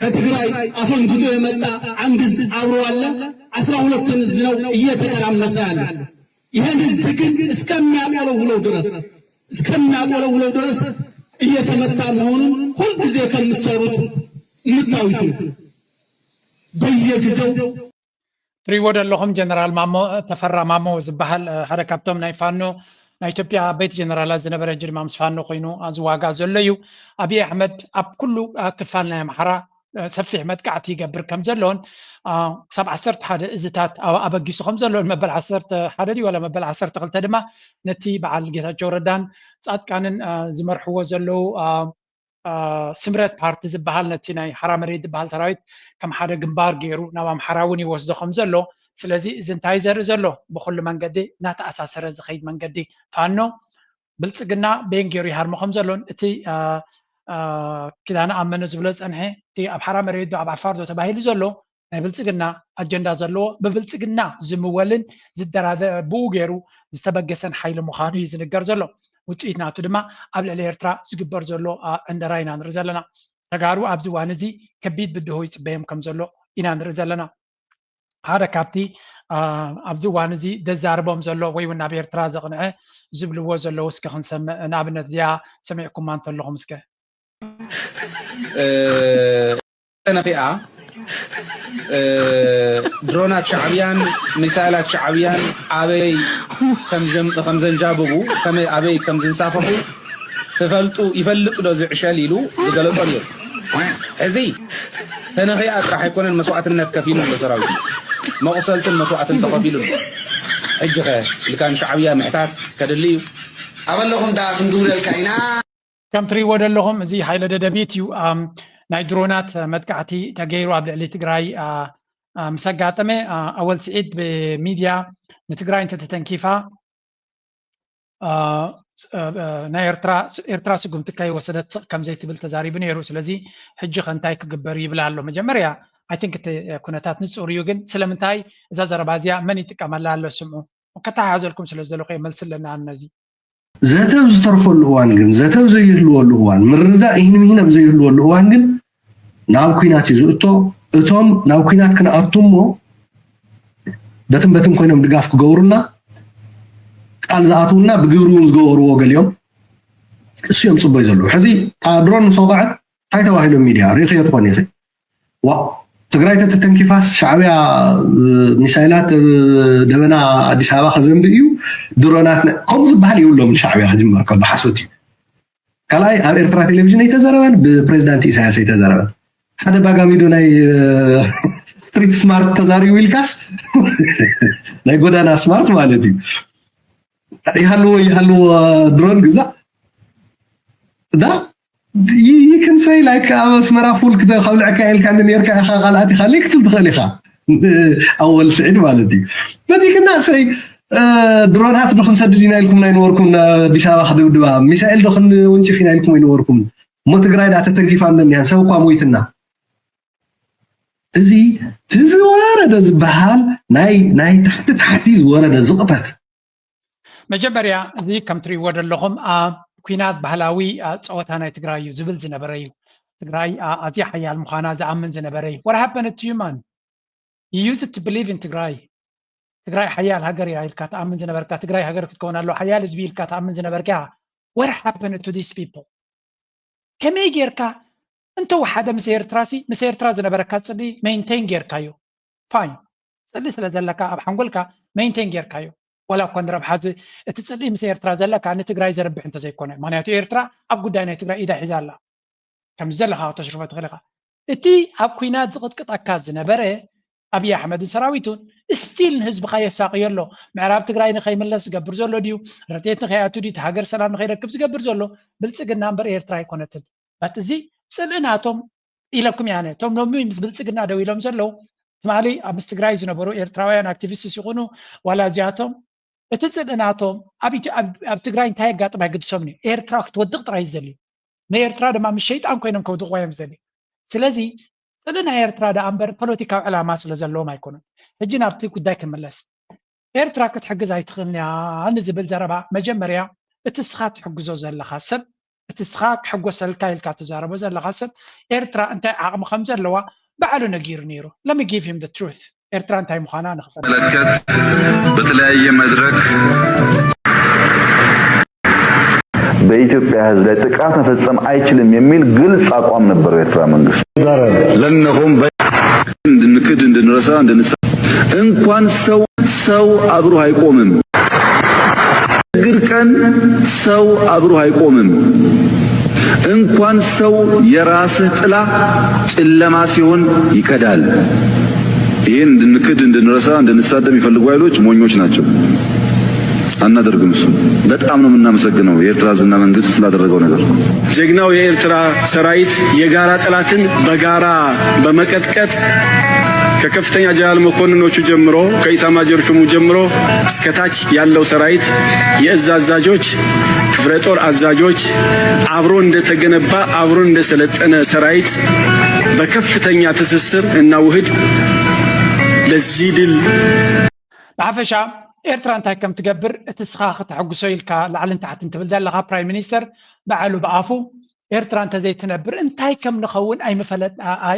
ከትግራይ አፈንግጦ የመጣ አንድ እዝ አብሮ አለ። አስራ ሁለት እዝ ነው እየተተራመሰ ያለ። ይህን እዝ ግን እስከሚያቆለውለው ድረስ እስከሚያቆለውለው ድረስ እየተመታ መሆኑን ሁልጊዜ ከምትሰሩት የምታዩት ነው። በየጊዜው ትሪእዎ ዘለኹም ጀነራል ማሞ ተፈራ ማሞ ዝበሃል ሓደ ካብቶም ናይ ፋኖ ናይ ኢትዮጵያ ዓበይቲ ጀነራላት ዝነበረ ጅርማ ምስ ፋኖ ኮይኑ ዝዋጋ ዘሎ እዩ። ኣብይ ኣሕመድ ኣብ ኩሉ ክፋል ናይ ኣምሓራ ሰፊሕ መጥቃዕቲ ይገብር ከም ዘሎን ክሳብ ዓሰርተ ሓደ እዝታት ኣበጊሱ ከም ዘሎን መበል ዓሰርተ ሓደ ድዩ ዋላ መበል ዓሰርተ ክልተ ድማ ነቲ በዓል ጌታቸው ረዳን ጻድቃንን ዝመርሕዎ ዘለዉ ስምረት ፓርቲ ዝበሃል ነቲ ናይ ሓራ መሬት ዝበሃል ሰራዊት ከም ሓደ ግንባር ገይሩ ናብ ኣምሓራ እውን ይወስዶ ከም ዘሎ ስለዚ እዚ እንታይ ዘርኢ ዘሎ ብኩሉ መንገዲ እናተኣሳሰረ ዝኸይድ መንገዲ ፋኖ ብልፅግና በየን ገይሩ ይሃርሞ ከም ዘሎን እቲ ኪዳነ ኣመነ ዝብሎ ዝፀንሐ እቲ ኣብ ሓራ መሬት ዶ ኣብ ዓፋር ዶ ተባሂሉ ዘሎ ናይ ብልፅግና ኣጀንዳ ዘለዎ ብብልፅግና ዝምወልን ዝደራደ ብኡ ገይሩ ዝተበገሰን ሓይሊ ምዃኑ እዩ ዝንገር ዘሎ። ውፅኢት ናቱ ድማ ኣብ ልዕሊ ኤርትራ ዝግበር ዘሎ ዕንደራ ኢና ንርኢ ዘለና። ተጋሩ ኣብዚ እዋን እዚ ከቢድ ብድሆ ይፅበዮም ከም ዘሎ ኢና ንርኢ ዘለና። ሓደ ካብቲ ኣብዚ እዋን እዚ ዘዛርቦም ዘሎ ወይ እውን ናብ ኤርትራ ዘቕንዐ ዝብልዎ ዘለዉ እስከ ክንሰምዕ ንኣብነት እዚኣ ሰሚዕኩማ እንተለኹም እስከ ተነኺኣ ድሮናት ሻዕብያን ሚሳይላት ሻዕብያን ኣበይ ከም ዘንጃብቡ ኣበይ ከም ዝንሳፈፉ ትፈልጡ ይፈልጥ ዶ ዝዕሸል ኢሉ ዝገለጾ ነይሩ። ሕዚ ተነኺኣ ጥራሕ ኣይኮነን መስዋዕትነት ከፊሉ ኣሎ ሰራዊት መቑሰልትን መስዋዕትን ተኸፊሉ ኣሎ። ሕጂ ኸ ኢልካ ንሻዕብያ ምሕታት ከድሊ እዩ። ኣበለኹም ደኣ ክንድውለልካ ኢና። ከም ትሪእዎ ዘለኹም እዚ ሃይለ ደደቢት እዩ። ናይ ድሮናት መጥቃዕቲ ተገይሩ ኣብ ልዕሊ ትግራይ ምስ ኣጋጠመ ኣወል ስዒድ ብሚድያ ንትግራይ እንተተተንኪፋ ናይ ኤርትራ ኤርትራ ስጉምቲ ከይወሰደት ስቕ ከም ዘይትብል ተዛሪቡ ነይሩ። ስለዚ ሕጂ ከ እንታይ ክግበር ይብል ኣሎ። መጀመርያ ኣይ ቲንክ እቲ ኩነታት ንጹር እዩ፣ ግን ስለምንታይ እዛ ዘረባ እዚኣ መን ይጥቀመላ ኣሎ ስምዑ። ከተሓሓዘልኩም ስለ ዝደለኹ እየ መልሲ ኣለና ነዚ። ዘተብ ዝተርፈሉ እዋን ግን ዘተብ ዘይህልወሉ እዋን ምርዳእ ይህን ምሂን ኣብ ዘይህልወሉ እዋን ግን ናብ ኲናት እዩ ዝእቶ። እቶም ናብ ኲናት ክንኣቱ እሞ በትን በትን ኮይኖም ድጋፍ ክገብሩልና ቃል ዝኣትውና ብግብሪ እውን ዝገበርዎ ገሊኦም እሱ እዮም ፅበዩ ዘለዉ። ሕዚ ድሮን ምስ ወቐዐት እንታይ ተባሂሎም ሚድያ ርኢኽዮ ትኾን ኢኺ። ዋ ትግራይ ተተተንኪፋስ ሻዕብያ ሚሳይላት ደበና ኣዲስ ኣበባ ከዘንብ እዩ ድሮናት ከምኡ ዝበሃል የብሎምን። ሻዕብያ ክጅመር ከሎ ሓሶት እዩ። ካልኣይ ኣብ ኤርትራ ቴሌቪዥን ኣይተዘረበን፣ ብፕሬዚዳንት ኢሳያስ ኣይተዘረበን። ሓደ ባጋሚዶ ናይ ስትሪት ስማርት ተዛሪቡ ኢልካስ ናይ ጎዳና ስማርት ማለት እዩ። ይሃልዎ ይሃልዎ ድሮን ግዛእ ዳ ይክንሰይ ላይክ ኣብ ኣስመራ ፉል ክተብልዐካ ኢልካ ነርካ ኢኻ ቃልኣት ኢኻ ለይ ክትብል ትኽእል ኢኻ። ኣወል ስዒድ ማለት እዩ። በቲ ክናሰይ ድሮናት ዶ ክንሰድድ ኢና ኢልኩም ናይ ነበርኩም ኣዲስ ኣበባ ክድብድባ ሚሳኤል ዶ ክንውንጭፍ ኢና ኢልኩም ኣይነበርኩም። እሞ ትግራይ ዳ ተተንኪፋ እንደኒያን ሰብ እኳ ሞይትና። እዚ ትዝወረ ዝበሃል ናይ ናይ ታሕቲ ታሕቲ ዝወረደ ዝቕጠት። መጀመርያ እዚ ከም ትሪእዎ ዘለኹም ኣብ ኩናት ባህላዊ ጸወታ ናይ ትግራይ እዩ ዝብል ዝነበረ እዩ። ትግራይ ኣዝያ ሓያል ምዃና ዝኣምን ዝነበረ እዩ። What happened to you, man? You used to believe in ትግራይ። ትግራይ ሓያል ሃገር እያ ኢልካ ትኣምን ዝነበርካ፣ ትግራይ ሃገር ክትከውን ኣለዋ፣ ሓያል ህዝቢ ኢልካ ትኣምን ዝነበርካ። What happened to these people? ከመይ ጌርካ እንተወሓደ ምስ ኤርትራ ሲ ምስ ኤርትራ ዝነበረካ ፅልኢ maintain ጌርካዮ? Fine፣ ፅልኢ ስለ ዘለካ ኣብ ሓንጎልካ maintain ጌርካዮ። ዋላ እኳ ንረብሓ እቲ ፅልኢ ምስ ኤርትራ ዘለካ ንትግራይ ዘርብሕ እንተዘይኮነ፣ ምክንያቱ ኤርትራ ኣብ ጉዳይ ናይ ትግራይ ኢዳ ሒዛ ኣላ። ከምዚ ዘለካ ከተሽርፎ ትኽእል ኢኻ። እቲ ኣብ ኩናት ዝቕጥቅጠካ ዝነበረ ኣብይ ኣሕመድን ሰራዊቱን still ንህዝብኻ የሳቕዮ ኣሎ። ምዕራብ ትግራይ ንኸይምለስ ዝገብር ዘሎ ድዩ? ረድኤት ንኸይኣቱ ድዩ? እቲ ሃገር ሰላም ንኸይረክብ ዝገብር ዘሎ ብልፅግና እምበር ኤርትራ ኣይኮነትን። በት እዚ ፅልኢ ናቶም ኢለኩም ያነ እቶም ሎሚ ምስ ብልፅግና ደው ኢሎም ዘለዉ ትማሊ ኣብ ምስ ትግራይ ዝነበሩ ኤርትራውያን activists ይኹኑ ዋላ እዚኣቶም እቲ ፅልኢ ናቶም ኣብ ትግራይ እንታይ የጋጥም ኣይግድሶምን እዩ። ኤርትራ ክትወድቕ ጥራይ ዝደልዩ ንኤርትራ ድማ ምስ ሸይጣን ኮይኖም ከውድቕዋ እዮም ዝደልዩ። ስለዚ ፅልኢ ናይ ኤርትራ ደኣ እምበር ፖለቲካዊ ዕላማ ስለ ዘለዎም ኣይኮኑን። ሕጂ ናብቲ ጉዳይ ክምለስ። ኤርትራ ክትሕግዝ ኣይትኽእልን እያ ንዝብል ዘረባ መጀመርያ እቲ ስኻ ትሕግዞ ዘለኻ ሰብ እቲ ስኻ ክሕጎሰልካ ኢልካ ትዛረቦ ዘለኻ ሰብ ኤርትራ እንታይ ዓቕሚ ከም ዘለዋ ባዕሉ ነጊሩ ነይሩ። Let me give him the truth። ኤርትራ እንታይ ምዃና ንኽፈልጥ። መለከት በተለያየ መድረክ በኢትዮጵያ ሕዝብ ላይ ጥቃት መፈጸም አይችልም የሚል ግልጽ አቋም ነበረው የኤርትራ መንግስት። ለነኹም እንድንክድ እንድንረሳ እንድንሳ እንኳን ሰው ሰው አብሮ አይቆምም። ችግር ቀን ሰው አብሮ አይቆምም። እንኳን ሰው የራስህ ጥላ ጨለማ ሲሆን ይከዳል። ይህን እንድንክድ እንድንረሳ እንድንሳደብ የሚፈልጉ ኃይሎች ሞኞች ናቸው። አናደርግም። እሱ በጣም ነው የምናመሰግነው የኤርትራ ህዝብና መንግስት ስላደረገው ነገር። ጀግናው የኤርትራ ሰራዊት የጋራ ጠላትን በጋራ በመቀጥቀጥ ከከፍተኛ ጀነራል መኮንኖቹ ጀምሮ ከኢታማጆር ሹሙ ጀምሮ እስከታች ያለው ሰራዊት የእዝ አዛዦች፣ ክፍለ ጦር አዛዦች አብሮ እንደተገነባ አብሮ እንደሰለጠነ ሰራዊት በከፍተኛ ትስስር እና ውህድ ለዚህ ድል ብሓፈሻ ኤርትራ እንታይ ከም ትገብር እቲ ስኻ ከተሐጉሶ ኢልካ ላዕልን ታሕትን ትብል ዘለኻ ፕራይም ሚኒስተር ባዕሉ ብኣፉ ኤርትራ እንተዘይትነብር እንታይ ከም ንኸውን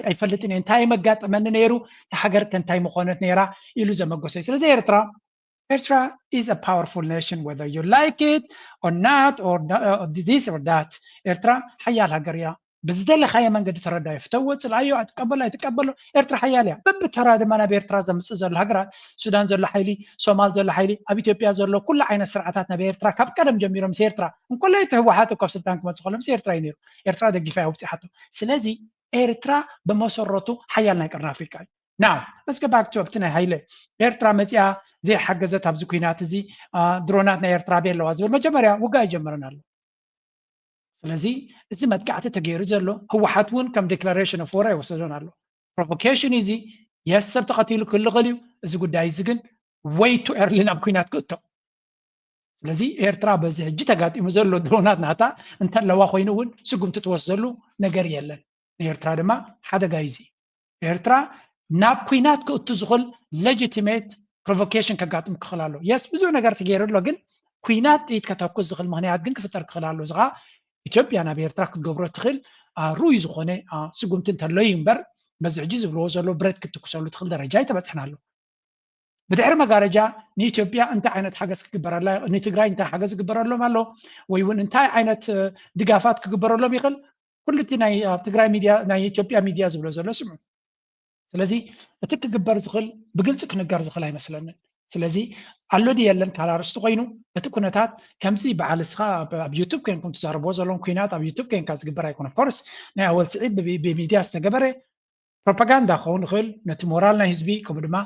ኣይፈልጥን እየ፣ እንታይ መጋጠመኒ ነይሩ፣ እቲ ሃገር ከ እንታይ ምኾነት ነይራ ኢሉ ዘመጎሰ እዩ። ስለዚ ኤርትራ ኤርትራ is a powerful nation whether you like it or not or this or that። ኤርትራ ሓያል ሃገር እያ። ብዝደለኻዮ መንገዲ ተረዳዮ፣ ፍተዎ፣ ፅልኣዮ፣ ኣይትቀበሎ ኣይትቀበሎ፣ ኤርትራ ሓያል እያ። በብተራ ድማ ናብ ኤርትራ ዘምፅእ ዘሎ ሃገራት፣ ሱዳን ዘሎ ሓይሊ፣ ሶማል ዘሎ ሓይሊ፣ ኣብ ኢትዮጵያ ዘሎ ኩሉ ዓይነት ስርዓታት ናብ ኤርትራ ካብ ቀደም ጀሚሮም ምስ ኤርትራ እንኮላይ እቲ ህወሓት እኮ ኣብ ስልጣን ክመፅእ ከሎ ምስ ኤርትራ እዩ ነይሩ። ኤርትራ ደጊፋ እያ ኣውፂኣቶ። ስለዚ ኤርትራ ብመሰረቱ ሓያል ናይ ቀርኒ ኣፍሪቃ እዩ። Now let's go back to ኣብቲ ናይ ሃይለ ኤርትራ መፂኣ ዘይሓገዘት ኣብዚ ኩናት እዚ ድሮናት ናይ ኤርትራ ኣበይ ኣለዋ ዝብል መጀመርያ ውግእ ኣይጀመረን ኣሎ። ስለዚ እዚ መጥቃዕቲ ተገይሩ ዘሎ ህወሓት እውን ከም declaration of war ኣይወሰዶን ኣሎ። Provocation እዚ yes ሰብ ተቐቲሉ ክህሉ ይኽእል እዩ። እዚ ጉዳይ እዚ ግን way too early ናብ ኩናት ክእቶ። ስለዚ ኤርትራ በዚ ሕጂ ተጋጢሙ ዘሎ ድሮናት ናታ እንተለዋ ኮይኑ እውን ስጉምቲ ትወስደሉ ነገር የለን። ንኤርትራ ድማ ሓደጋ እዩ እዚ። ኤርትራ ናብ ኩናት ክእቱ ዝኽእል legitimate provocation ከጋጥም ክኽእል ኣሎ። Yes ብዙሕ ነገር ተገይሩ ኣሎ፣ ግን ኩናት ጥይት ከተኩስ ዝኽእል ምኽንያት ግን ክፍጠር ክኽእል ኣሎ። እዚ ከዓ ኢትዮጵያ ናብ ኤርትራ ክትገብሮ ትኽእል ርኡይ ዝኾነ ስጉምቲ እንተሎ እዩ እምበር በዚ ሕጂ ዝብልዎ ዘሎ ብረት ክትኩሰሉ ትኽእል ደረጃ ኣይተበፅሕን ኣሎ። ብድሕሪ መጋረጃ ንኢትዮጵያ እንታይ ዓይነት ሓገዝ ክግበረላ፣ ንትግራይ እንታይ ሓገዝ ክግበረሎም ኣሎ ወይ እውን እንታይ ዓይነት ድጋፋት ክግበረሎም ይኽእል? ኩሉ እቲ ናይ ኣብ ትግራይ ሚድያ ናይ ኢትዮጵያ ሚድያ ዝብሎ ዘሎ ስምዑ። ስለዚ እቲ ክግበር ዝኽእል ብግልፂ ክንገር ዝኽእል ኣይመስለንን። ስለዚ ኣሎ ድዩ የለን ካል ኣርእስቲ ኮይኑ እቲ ኩነታት ከምዚ በዓል እስኻ ኣብ ዩቱብ ኮንኩም ትዛረብዎ ዘለኹም ኩናት ኣብ ዩቱብ ኮንካ ዝግበር ኣይኮነ። Of course ናይ ኣወል ስዒድ ብሚድያ ዝተገበረ ፕሮፓጋንዳ ክኸውን ይኽእል፣ ነቲ ሞራል ናይ ህዝቢ ከምኡ ድማ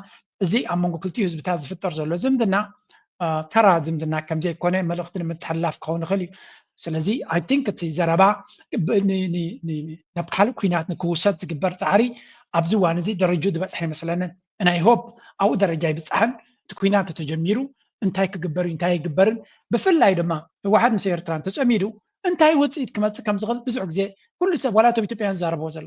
እዚ ኣብ መንጎ ክልቲኡ ህዝብታት ዝፍጠር ዘሎ ዝምድና ተራ ዝምድና ከምዘይኮነ መልእኽቲ ንምትሕልላፍ ክኸውን ይኽእል እዩ። ስለዚ I think እቲ ዘረባ ናብ ካልእ ኩናት ንክውሰድ ዝግበር ፃዕሪ ኣብዚ እዋን እዚ ደረጅኡ ዝበፅሐ ኣይመስለንን። And I hope ኣብኡ ደረጃ ኣይብፃሕን። እቲ ኩናት ተተጀሚሩ እንታይ ክግበር እዩ እንታይ ኣይግበርን ብፍላይ ድማ ህወሓት ምስ ኤርትራ እንተፀሚዱ እንታይ ውፅኢት ክመፅእ ከም ዝኽእል ብዙሕ ግዜ ኩሉ ሰብ ዋላ እቶም ኢትዮጵያውያን ዝዛረብዎ ዘሎ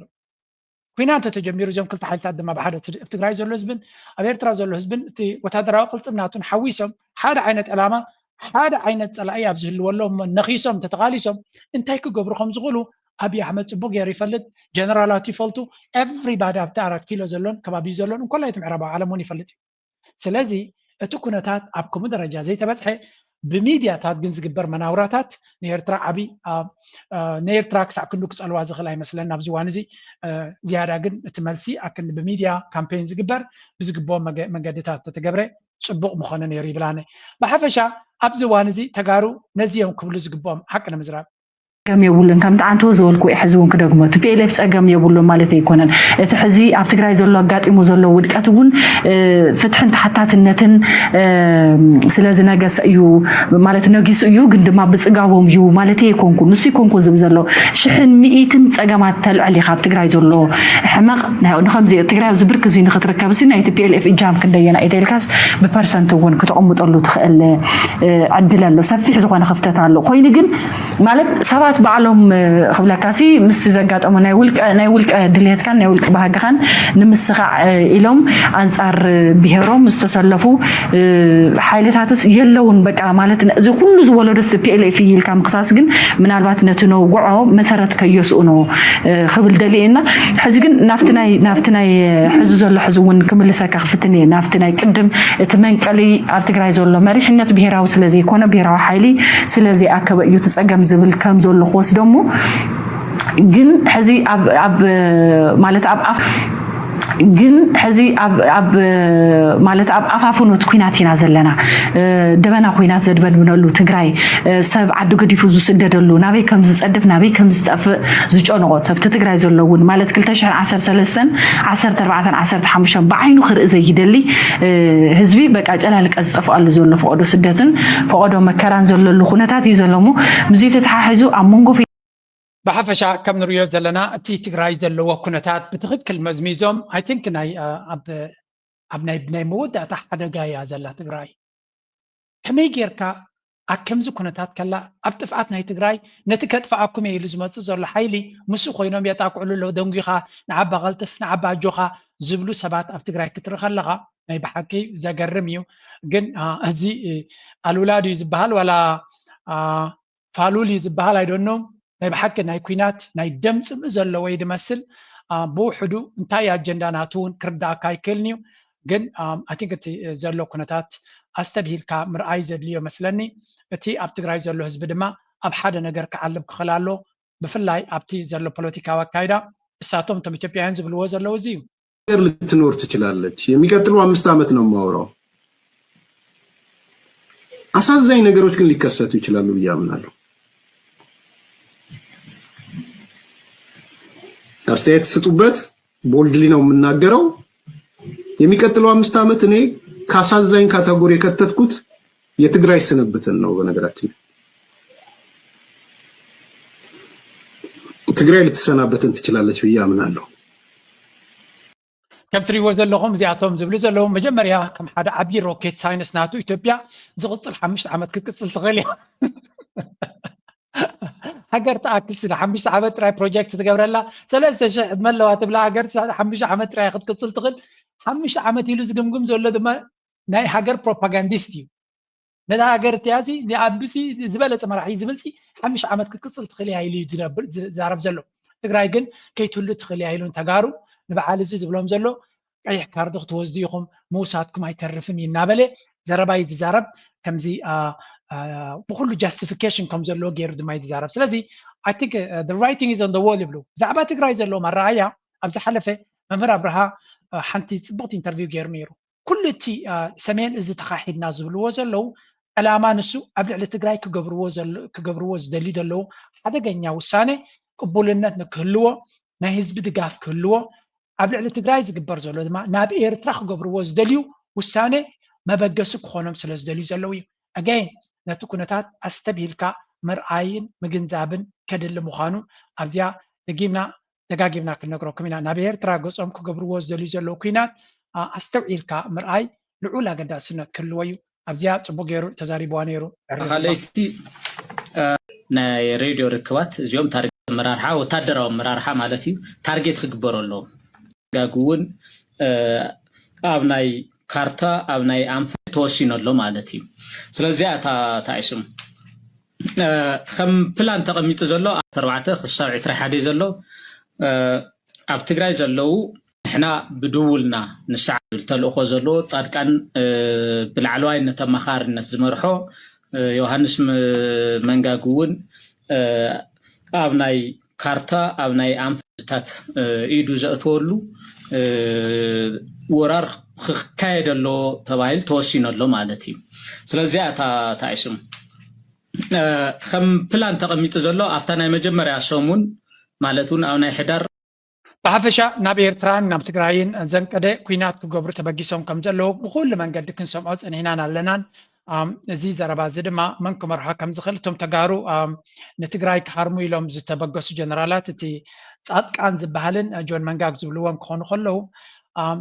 ኩናት ተጀሚሩ እዚኦም ክልተ ሓይልታት ድማ ብሓደ እቲ ኣብ ትግራይ ዘሎ ህዝብን ኣብ ኤርትራ ዘሎ ህዝብን እቲ ወታደራዊ ቅልፅምናቱን ሓዊሶም ሓደ ዓይነት ዕላማ ሓደ ዓይነት ፀላኢ ኣብ ዝህልወሎም ነኺሶም ተተቓሊሶም እንታይ ክገብሩ ከም ዝኽእሉ ኣብይ ኣሕመድ ፅቡቅ ገይሩ ይፈልጥ። ጀነራላት ይፈልጡ። ኤቭሪባዲ ኣብቲ ኣራት ኪሎ ዘሎን ከባቢ ዘሎን እንኮላይ እቲ ምዕራባዊ ዓለም እውን ይፈልጥ እዩ። ስለዚ እቲ ኩነታት ኣብ ከምኡ ደረጃ ዘይተበፅሐ ብሚድያታት ግን ዝግበር መናውራታት ንኤርትራ ዓብዪ ንኤርትራ ክሳዕ ክንዱ ክፀልዋ ዝኽእል ኣይመስለን። ኣብዚ እዋን እዚ ዝያዳ ግን እቲ መልሲ ኣክንዲ ብሚድያ ካምፔን ዝግበር ብዝግብኦ መንገድታት ተተገብረ ፅቡቕ ምኾነ ነይሩ ይብል ኣነ። ብሓፈሻ ኣብዚ እዋን እዚ ተጋሩ ነዚ እዮም ክብሉ ዝግብኦም ሓቂ ንምዝራብ። ጸገም የብሉን። ከምቲ ዓንተወ ዝበልኩ እየ ሕዚ እውን ክደግሞ። እቲ ፒኤልኤፍ ጸገም የብሉን ማለት ኣይኮነን። እቲ ሕዚ ኣብ ትግራይ ዘሎ ኣጋጢሙ ዘሎ ውድቀት እውን ፍትሕን ተሓታትነትን ስለ ዝነገሰ እዩ ማለት ነጊሱ እዩ፣ ግን ድማ ብጽጋቦም እዩ ማለት ኣይኮንኩን። ንሱ ኣይኮንኩን ዝብል ዘሎ ሽሕን ሚእትን ጸገማት ተልዕል ኢኻ ኣብ ትግራይ ዘሎ ሕመቕ ንኸምዚ ትግራይ ኣብዚ ብርክ እዚ ንክትርከብ ሲ ናይ ፒኤልኤፍ እጃም ክንደየና ኢተልካስ ብፐርሰንት እውን ክትቕምጠሉ ትኽእል ዕድል ኣሎ። ሰፊሕ ዝኾነ ክፍተት ኣሎ። ኮይኑ ግን ማለት ሰባት ባዕሎም ክብለካ ሲ ምስቲ ዘጋጠሙ ናይ ውልቀ ናይ ውልቀ ድልየትካን ናይ ውልቀ ባህግኻን ንምስኻዕ ኢሎም ኣንጻር ብሄሮም ዝተሰለፉ ሓይልታትስ የለውን። በቃ ማለት እዚ ኩሉ ዝወለዶ ፒኤልኤፍ ኢልካ ምክሳስ ግን ምናልባት ነቲ ነውግዖ መሰረት ከየስኡ ነው ክብል ደልየ እና ሕዚ ግን ናብቲ ናይ ናብቲ ናይ ሕዚ ዘሎ ሕዚ እውን ክምልሰካ ክፍትን እየ ናብቲ ናይ ቅድም እቲ መንቀሊ ኣብ ትግራይ ዘሎ መሪሕነት ብሄራዊ ስለዘይኮነ ብሄራዊ ሓይሊ ስለዘይኣከበ እዩ እቲ ጸገም ዝብል ከም ዘሎ ክወስዶ እሞ ግን ሕዚ ኣብ ኣብ ማለት ኣብ ኣፍ ግን ሕዚ ኣብ ኣብ ማለት ኣብ ኣፋፍኖት ኩናት ኢና ዘለና። ደበና ኩናት ዘድበድብነሉ ትግራይ ሰብ ዓዲ ገዲፉ ዝስደደሉ ናበይ ከም ዝፀድፍ ናበይ ከም ዝጠፍእ ዝጨንቆ ተብቲ ትግራይ ዘሎ እውን ማለት ክልተ ሽሕን ዓሰርተ ሰለስተን ዓሰርተ ኣርባዕተን ዓሰርተ ሓሙሽተን ብዓይኑ ክርኢ ዘይደሊ ህዝቢ በቃ ጨላልቀ ዝጠፍኣሉ ዘሎ ፈቐዶ ስደትን ፈቐዶ መከራን ዘለሉ ኩነታት እዩ ዘሎ እሞ ምስዚ ተተሓሒዙ ኣብ መንጎ ብሓፈሻ ከም ንሪኦ ዘለና እቲ ትግራይ ዘለዎ ኩነታት ብትኽክል መዝሚዞም I think ናይ ኣብ ናይ ናይ መወዳእታ ሓደጋ እያ ዘላ ትግራይ። ከመይ ጌርካ ኣብ ከምዚ ኩነታት ከላ ኣብ ጥፍኣት ናይ ትግራይ ነቲ ከጥፍኣኩም እየ ኢሉ ዝመፅእ ዘሎ ሓይሊ ምስኡ ኮይኖም የጣቅዕሉ ኣለዉ። ደንጒኻ ንዓባ ቀልጥፍ ንዓባ ኣጆኻ ዝብሉ ሰባት ኣብ ትግራይ ክትርኢ ከለኻ ናይ ብሓቂ ዘገርም እዩ። ግን እዚ ኣሉላ ድዩ ዝበሃል ዋላ ፋሉል እዩ ዝበሃል ኣይደኖ ናይ ብሓቂ ናይ ኩናት ናይ ደም ፅምኢ ዘለዎ እዩ ዝመስል። ብውሕዱ እንታይ ኣጀንዳ ናቱ እውን ክርዳእካ ኣይክእልን እዩ። ግን I think እቲ ዘሎ ኩነታት ኣስተብሂልካ ምርኣይ ዘድልዮ መስለኒ። እቲ ኣብ ትግራይ ዘሎ ህዝቢ ድማ ኣብ ሓደ ነገር ክዓልብ ክኽእል ኣሎ። ብፍላይ ኣብቲ ዘሎ ፖለቲካዊ ኣካይዳ እሳቶም እቶም ኢትዮጵያውያን ዝብልዎ ዘለዉ እዚ እዩ። ሀገር ልትኖር ትችላለች። የሚቀጥለው አምስት ዓመት ነው የማወራው። አሳዛኝ ነገሮች ግን ሊከሰቱ ይችላሉ ብዬ አምናለሁ። አስተያየት ስጡበት። ቦልድሊ ነው የምናገረው። የሚቀጥለው አምስት ዓመት እኔ ከአሳዛኝ ካታጎሪ የከተትኩት የትግራይ ስንብትን ነው። በነገራችን ትግራይ ልትሰናበትን ትችላለች ብዬ አምናለሁ። ከም ትሪእዎ ዘለኹም እዚኣቶም ዝብሉ ዘለዉ መጀመርያ ከም ሓደ ዓብዪ ሮኬት ሳይንስ ናቱ ኢትዮጵያ ዝቕፅል ሓሙሽተ ዓመት ክትቅፅል ትኽእል እያ። ሃገር ትኣክል ስለ ሓሙሽተ ዓመት ጥራይ ፕሮጀክት ትገብረላ ሰለስተ ሽሕ ዕድመ ኣለዋ ትብላ ሃገር ሓሙሽተ ዓመት ጥራይ ክትቅፅል ትኽእል። ሓሙሽተ ዓመት ኢሉ ዝግምግም ዘሎ ድማ ናይ ሃገር ፕሮፓጋንዲስት እዩ። ነታ ሃገር እቲኣ ሲ ንኣቢሲ ዝበለፀ መራሒ ዝብል ሲ ሓሙሽተ ዓመት ክትቅፅል ትኽእል እያ ኢሉ እዩ ዝዛረብ ዘሎ። ትግራይ ግን ከይትህሉ ትኽእል እያ ኢሉ ንተጋሩ ንበዓል እዚ ዝብሎም ዘሎ ቀይሕ ካርድ ክትወስዱ ኢኹም ምውሳድኩም ኣይተርፍን እዩ እናበለ ዘረባ እዩ ዝዛረብ። ከምዚ ብኩሉ ጃስቲፊኬሽን ከም ዘለዎ ገይሩ ድማ እዩ ዝዛረብ። ስለዚ I think the writing is on the wall ይብሉ። ብዛዕባ ትግራይ ዘለዎም ኣረኣያ ኣብ ዝሓለፈ መምህር ኣብርሃ ሓንቲ ፅብቕቲ ኢንተርቪው ገይሩ ነይሩ። ኩሉ እቲ ሰሜን እዚ ተኻሒድና ዝብልዎ ዘለዉ ዕላማ ንሱ ኣብ ልዕሊ ትግራይ ክገብርዎ ዝደልዩ ዘለዉ ሓደገኛ ውሳነ ቅቡልነት ንክህልዎ ናይ ህዝቢ ድጋፍ ክህልዎ ኣብ ልዕሊ ትግራይ ዝግበር ዘሎ ድማ ናብ ኤርትራ ክገብርዎ ዝደልዩ ውሳነ መበገሲ ክኾኖም ስለ ዝደልዩ ዘለዉ እዩ። ኣጋይን ነቲ ኩነታት ኣስተብሂልካ ምርኣይን ምግንዛብን ከድሊ ምዃኑ ኣብዚኣ ደጊምና ደጋጊምና ክንነግረኩም ኢና። ናብ ኤርትራ ገጾም ክገብርዎ ዝደልዩ ዘለዉ ኲናት ኣስተውዒልካ ምርኣይ ልዑል ኣገዳስነት ክህልዎ እዩ። ኣብዚኣ ጽቡቕ ገይሩ ተዛሪብዋ ነይሩ። ካልኣይቲ ናይ ሬድዮ ርክባት እዚኦም ታርጌት ኣመራርሓ ወታደራዊ ኣመራርሓ ማለት እዩ ታርጌት ክግበሩ ኣለዎም። ጋግ እውን ኣብ ናይ ካርታ ኣብ ናይ ኣንፈት ተወሲኑ ኣሎ ማለት እዩ። ስለዚኣ እታ ታይስም ከም ፕላን ተቐሚጡ ዘሎ ኣርባዕተ ክሳብ ዕስራ ሓደ ዘሎ ኣብ ትግራይ ዘለዉ ንሕና ብድውልና ንስዓ ዝብል ተልእኾ ዘለዎ ፃድቃን ብላዕለዋይነት ኣማኻርነት ዝመርሖ ዮሃንስ መንጋግ እውን ኣብ ናይ ካርታ ኣብ ናይ ኣንፈትታት ኢዱ ዘእትወሉ ወራር ክካየድ ኣሎ ተባሂሉ ተወሲኑ ኣሎ ማለት እዩ። ስለዚኣ እታ ታይስም ከም ፕላን ተቐሚጡ ዘሎ ኣብታ ናይ መጀመርያ ሰሙን ማለት እውን ኣብ ናይ ሕዳር ብሓፈሻ ናብ ኤርትራን ናብ ትግራይን ዘንቀደ ኩናት ክገብሩ ተበጊሶም ከም ዘለዉ ብኩሉ መንገዲ ክንሰምዖ ጸኒሕናን ኣለናን። እዚ ዘረባ እዚ ድማ መን ክመርሖ ከም ዝኽእል እቶም ተጋሩ ንትግራይ ክሃርሙ ኢሎም ዝተበገሱ ጀነራላት እቲ ጻድቃን ዝበሃልን ጆን መንጋግ ዝብልዎን ክኾኑ ከለዉ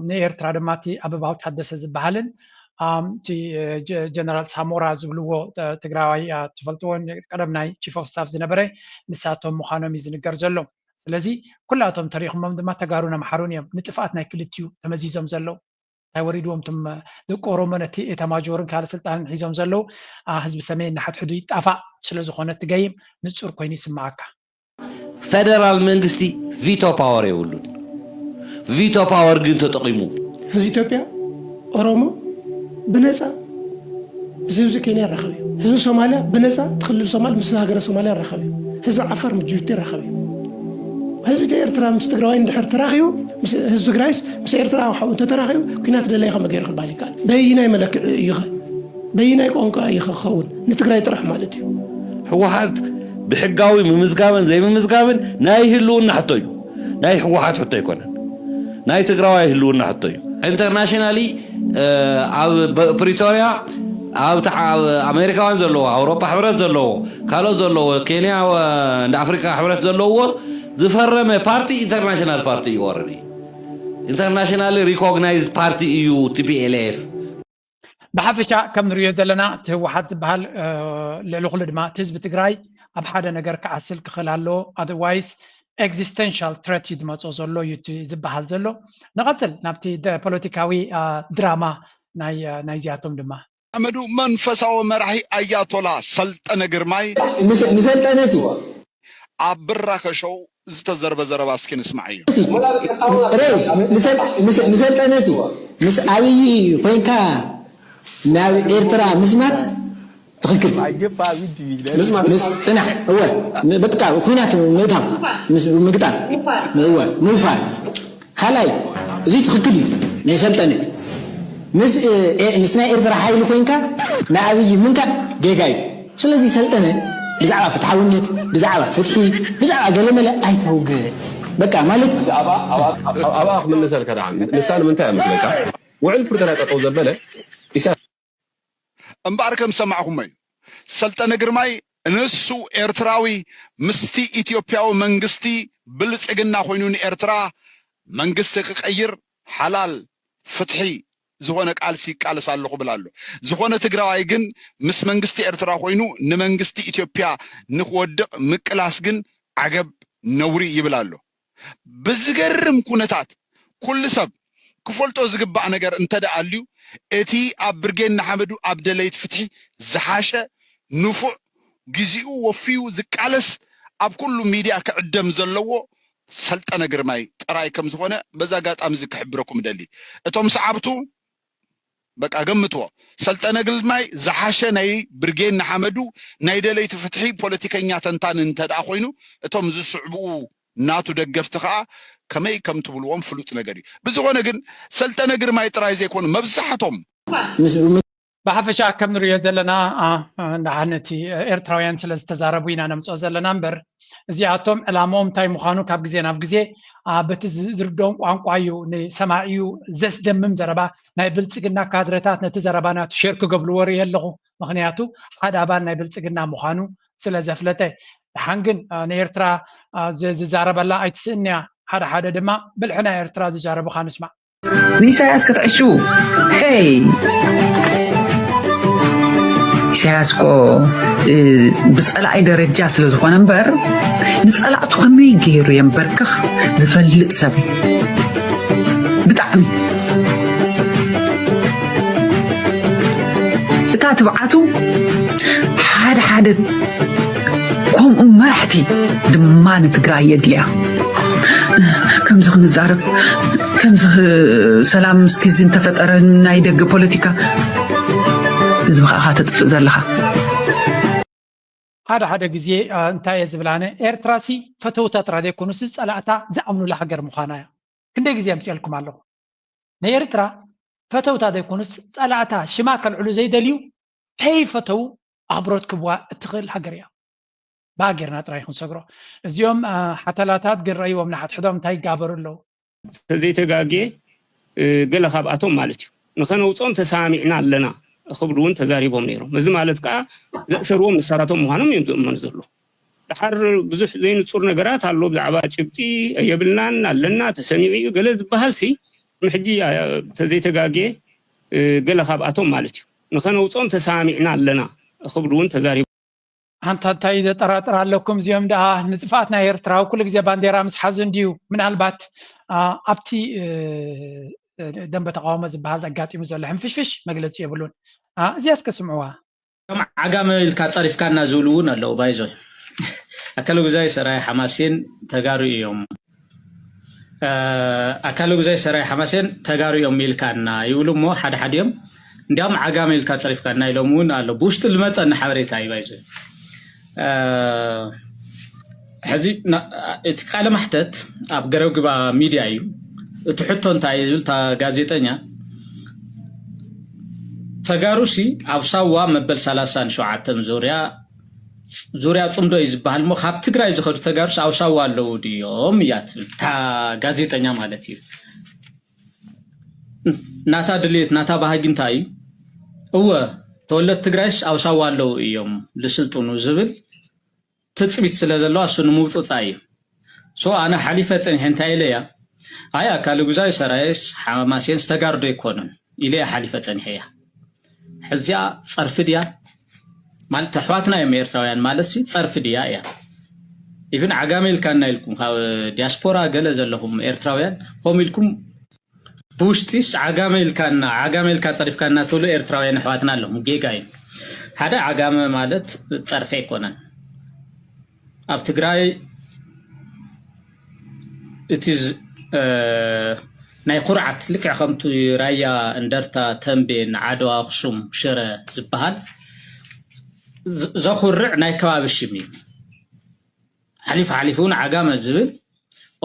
ንኤርትራ ድማ እቲ ኣበባው ታደሰ ዝበሃልን እቲ ጀነራል ሳሞራ ዝብልዎ ትግራዋይ ትፈልጥዎ ቀደም ናይ ቺፍ ኦፍ ስታፍ ዝነበረ ንሳቶም ምዃኖም እዩ ዝንገር ዘሎ። ስለዚ ኩላቶም ተሪኽሞም ድማ ተጋሩን ኣምሓሩን እዮም ንጥፍኣት ናይ ክልቲኡ ተመዚዞም ዘለዉ። እንታይ ወሪድዎም እቶም ደቂ ኦሮሞ ነቲ ኤታማጆርን ካልእ ስልጣንን ሒዞም ዘለዉ ህዝቢ ሰሜን ንሓድሕዱ ይጣፋእ ስለ ዝኾነ እቲ ገይም ንጹር ኮይኑ ይስምዓካ። ፌደራል መንግስቲ ቪቶ ፓወር የብሉን። ቪቶ ፓወር ግን ተጠቒሙ። ህዝቢ ኢትዮጵያ ኦሮሞ ብነፃ ምስ ህዝቢ ኬንያ ይራኸብ እዩ። ህዝቢ ሶማልያ ብነፃ እቲ ክልል ሶማል ምስ ሃገረ ሶማልያ ይራኸብ እዩ። ህዝቢ ዓፋር ምስ ጅቡቲ ይራኸብ እዩ። ህዝቢ ኤርትራ ምስ ትግራዋይ እንድሕር ተራኺቡ፣ ህዝቢ ትግራይስ ምስ ኤርትራ ሓው እንተተራኺቡ ኲናት ደላይ ከመይ ገይሩ ክበሃል ይከኣል? በየናይ መለክዒ እዩ ኸ? በየናይ ቋንቋ እዩ ኸ ክኸውን? ንትግራይ ጥራሕ ማለት እዩ። ህወሓት ብሕጋዊ ምምዝጋብን ዘይምምዝጋብን ናይ ህልውና ሕቶ እዩ። ናይ ህወሓት ሕቶ ኣይኮነን። ናይ ትግራዋይ ህልውና ሕቶ እዩ። ኢንተርናሽናሊ ኣብ ፕሪቶርያ ኣብ ኣሜሪካውያን ዘለዎ ኣውሮፓ ሕብረት ዘለዎ ካልኦት ዘለዎ ኬንያ እንደ ኣፍሪካ ሕብረት ዘለዎ ዝፈረመ ፓርቲ ኢንተርናሽናል ፓርቲ እዩ። ኦረዲ ኢንተርናሽናሊ ሪኮግናይዝ ፓርቲ እዩ ቲፒኤልኤፍ። ብሓፈሻ ከም ንሪኦ ዘለና እቲ ህወሓት ዝበሃል ልዕሊ ኩሉ ድማ እቲ ህዝቢ ትግራይ ኣብ ሓደ ነገር ክዓስል ክኽእል ኣለዎ። ኣዘርዋይስ ኤግዚስተንሻል ትረት እዩ ዝመፅኦ ዘሎ እዩ እቲ ዝበሃል ዘሎ። ንቐፅል ናብቲ ፖለቲካዊ ድራማ ናይዚኣቶም ድማ። ኣመዱ መንፈሳዊ መራሒ ኣያቶላ ሰልጠነ ግርማይ ንሰልጠነ ሲ ኣብ ብራኸ ሾው ዝተዘርበ ዘረባ እስኪ ንስማዓዮ። ንሰልጠነ ሲ ምስ ኣብይ ኮይንካ ናብ ኤርትራ ምስማት ትኽክል። ጽናሕ እወ በቃ ኩናት ምእታው ምግጣም እወ ምውፋር ካልኣይ እዙይ ትኽክል እዩ። ናይ ሰልጠነ ምስ ምስ ናይ ኤርትራ ሓይሊ ኮይንካ ንኣብይ ምንካእ ጌጋ እዩ። ስለዚ ሰልጠነ ብዛዕባ ፍትሓውነት ብዛዕባ ፍትሒ ብዛዕባ ገለመለ ኣይተውግዕ በቃ ማለት ኣብኣ ክምልሰልካ ደኣ ንሳ ንምንታይ እያ መስለካ ውዕል ፕሪቶርያ ጠጠው ዘበለ ኢሳያስ እምበኣር ከም ዝሰማዕኹሞ እዩ። ሰልጠነ ግርማይ ንሱ ኤርትራዊ ምስቲ ኢትዮጵያዊ መንግስቲ ብልጽግና ኮይኑ ንኤርትራ መንግስቲ ክቀይር ሓላል ፍትሒ ዝኾነ ቃልሲ ይቃለስ ኣሎ ክብል ኣሎ። ዝኾነ ትግራዋይ ግን ምስ መንግስቲ ኤርትራ ኮይኑ ንመንግስቲ ኢትዮጵያ ንክወድቕ ምቅላስ ግን ዓገብ ነውሪ ይብል ኣሎ። ብዝገርም ኩነታት ኩሉ ሰብ ክፈልጦ ዝግባእ ነገር እንተ ደኣ ኣልዩ እቲ ኣብ ብርጌድ ንሓመዱ ኣብ ደለይት ፍትሒ ዝሓሸ ንፉዕ ግዚኡ ወፍዩ ዝቃለስ ኣብ ኩሉ ሚድያ ክዕደም ዘለዎ ሰልጠነ ግርማይ ጥራይ ከም ዝኾነ በዚ ኣጋጣሚ እዚ ክሕብረኩም እደሊ። እቶም ሰዓብቱ በቃ ገምትዎ። ሰልጠነ ግርማይ ዝሓሸ ናይ ብርጌድ ንሓመዱ ናይ ደለይቲ ፍትሒ ፖለቲከኛ ተንታኒ እንተ ደኣ ኮይኑ እቶም ዝስዕብኡ ናቱ ደገፍቲ ከኣ ከመይ ከም ትብልዎም ፍሉጥ ነገር እዩ። ብዝኾነ ግን ሰልጠነ ግርማይ ጥራይ ዘይኮኑ መብዛሕቶም ብሓፈሻ ከም ንሪኦ ዘለና ደሓን እቲ ኤርትራውያን ስለ ዝተዛረቡ ኢና ነምፅኦ ዘለና እምበር እዚኣቶም ዕላምኦም እንታይ ምዃኑ ካብ ግዜ ናብ ግዜ በቲ ዝርድኦም ቋንቋ እዩ ንሰማዒኡ ዘስደምም ዘረባ ናይ ብልፅግና ካድረታት ነቲ ዘረባ ናቱ ሼር ክገብርዎ ርኢ ኣለኹ ምኽንያቱ ሓደ ኣባል ናይ ብልፅግና ምዃኑ ስለ ዘፍለጠ ደሓን ግን ንኤርትራ ዝዛረበላ ኣይትስእንያ ሓደ ሓደ ድማ ብልሒ ናይ ኤርትራ ዝዛረቡኻ ንስማዕ ንኢሳያስ ክትዕሽዉ ሄይ ኢሳያስ እኮ ብፀላኢ ደረጃ ስለ ዝኾነ እምበር ንፀላእቱ ከመይ ገይሩ የንበርክኽ ዝፈልጥ ሰብ እዩ ብጣዕሚ እታ ትብዓቱ ሓደ ሓደ ከምኡ መራሕቲ ድማ ንትግራይ የድልያ። ከምዚ ክንዛረብ፣ ከምዚ ሰላም ምስኪ እዚ እንተፈጠረ ናይ ደገ ፖለቲካ፣ ህዝቢ ከዓ ተጥፍእ ዘለኻ። ሓደ ሓደ ግዜ እንታይ እየ ዝብል ኣነ፣ ኤርትራሲ ፈተውታ ጥራ ዘይኮኑስ ጸላእታ ዝኣምኑላ ሃገር ምዃና እያ። ክንደይ ግዜ ኣምፅኤልኩም ኣለኹ። ንኤርትራ ፈተውታ ዘይኮኑስ ጸላእታ ሽማ ከልዕሉ ዘይደልዩ ከይፈተው ኣኽብሮት ክብዋ እትኽእል ሃገር እያ። ብኣ ጌርና ጥራይ ክንሰግሮ። እዚኦም ሓተላታት ግን ረእይዎም ንሓድሕዶም እንታይ ይጋበሩ ኣለዉ? ተዘይተጋጌ ገለ ካብኣቶም ማለት እዩ ንኸነውፅኦም ተሰማሚዕና ኣለና ክብሉ እውን ተዛሪቦም ነይሮም። እዚ ማለት ከዓ ዘእሰርዎም ንሳታቶም ምዃኖም እዮም ዝእመኑ ዘሎ። ድሓር ብዙሕ ዘይንፁር ነገራት ኣሎ ብዛዕባ ጭብጢ የብልናን ኣለና ተሰሚዑ እዩ ገለ ዝበሃል ሲ ሕጂ ተዘይተጋጌ ገለ ካብኣቶም ማለት እዩ ንኸነውፅኦም ተሰማሚዕና ኣለና ክብሉ እውን ተዛሪቦም። ኣንታ እንታይ ዘጠራጥር ኣለኩም? እዚኦም ደኣ ንጥፍኣት ናይ ኤርትራ ኣብ ኩሉ ግዜ ባንዴራ ምስ ሓዙ እንድዩ ምናልባት ኣብቲ ደንበ ተቃውሞ ዝበሃል ኣጋጢሙ ዘሎ ሕንፍሽፍሽ መግለፂ የብሉን። እዚኣ እስከ ስምዕዋ። ከም ዓጋመ ኢልካ ፀሪፍካና ዝብሉ እውን ኣለዉ። ባይዞ ኣካለ ጉዛይ ሰራይ ሓማሴን ተጋሩ እዮም። ኣካለ ጉዛይ ሰራይ ሓማሴን ተጋሩ እዮም ኢልካና ይብሉ እሞ ሓደ ሓዲኦም እንዲያውም ዓጋመ ኢልካ ፀሪፍካና ኢሎም እውን ኣሎ። ብውሽጢ ዝመፀኒ ሓበሬታ እዩ ባይዞ። ሕዚ እቲ ቃለ ማሕተት ኣብ ገረብ ግባ ሚድያ እዩ። እቲ ሕቶ እንታይ እዩ ዝብል እታ ጋዜጠኛ ተጋሩሲ ኣብ ሳዋ መበል ሰላሳን ሸውዓተን ዙርያ ዙርያ ፅምዶ እዩ ዝበሃል እሞ ካብ ትግራይ ዝኸዱ ተጋሩስ ኣብ ሳዋ ኣለዉ ድዮም እያ ትብል እታ ጋዜጠኛ ማለት እዩ። ናታ ድሌት ናታ ባህጊ እንታይ እዩ? እወ ተወለድ ትግራይስ ኣብ ሳዋ ኣለዉ እዮም ልስልጥኑ ዝብል ትፅቢት ስለ ዘለዋ እሱ ንምውፅፃ እዩ። ሶ ኣነ ሓሊፈ ፀኒሐ እንታይ ኢለ እያ ኣይ ኣካል ጉዛይ ሰራየስ ሓማሴን ዝተጋርዶ ኣይኮኑን ኢለ እያ ሓሊፈ ፀኒሐ እያ። ሕዚኣ ፀርፊ ድያ ማለት ኣሕዋትና እዮም ኤርትራውያን ማለት ሲ ፀርፊ ድያ እያ። ኢቭን ዓጋመ ኢልካና ኢልኩም ካብ ዲያስፖራ ገለ ዘለኹም ኤርትራውያን ከምኡ ኢልኩም ብውሽጢስ ዓጋመ ኢልካና ዓጋመ ኢልካ ፀሪፍካና ትብሉ ኤርትራውያን ኣሕዋትና ኣለኹም። ጌጋ እዩ። ሓደ ዓጋመ ማለት ፀርፊ ኣይኮነን። ኣብ ትግራይ እቲ ናይ ኩርዓት ልክዕ ከምቲ ራያ፣ እንደርታ፣ ተንቤን፣ ዓድዋ፣ ኣኽሱም፣ ሽረ ዝበሃል ዘኹርዕ ናይ ከባቢ ሽም እዩ። ሓሊፉ ሓሊፉ እውን ዓጋመ ዝብል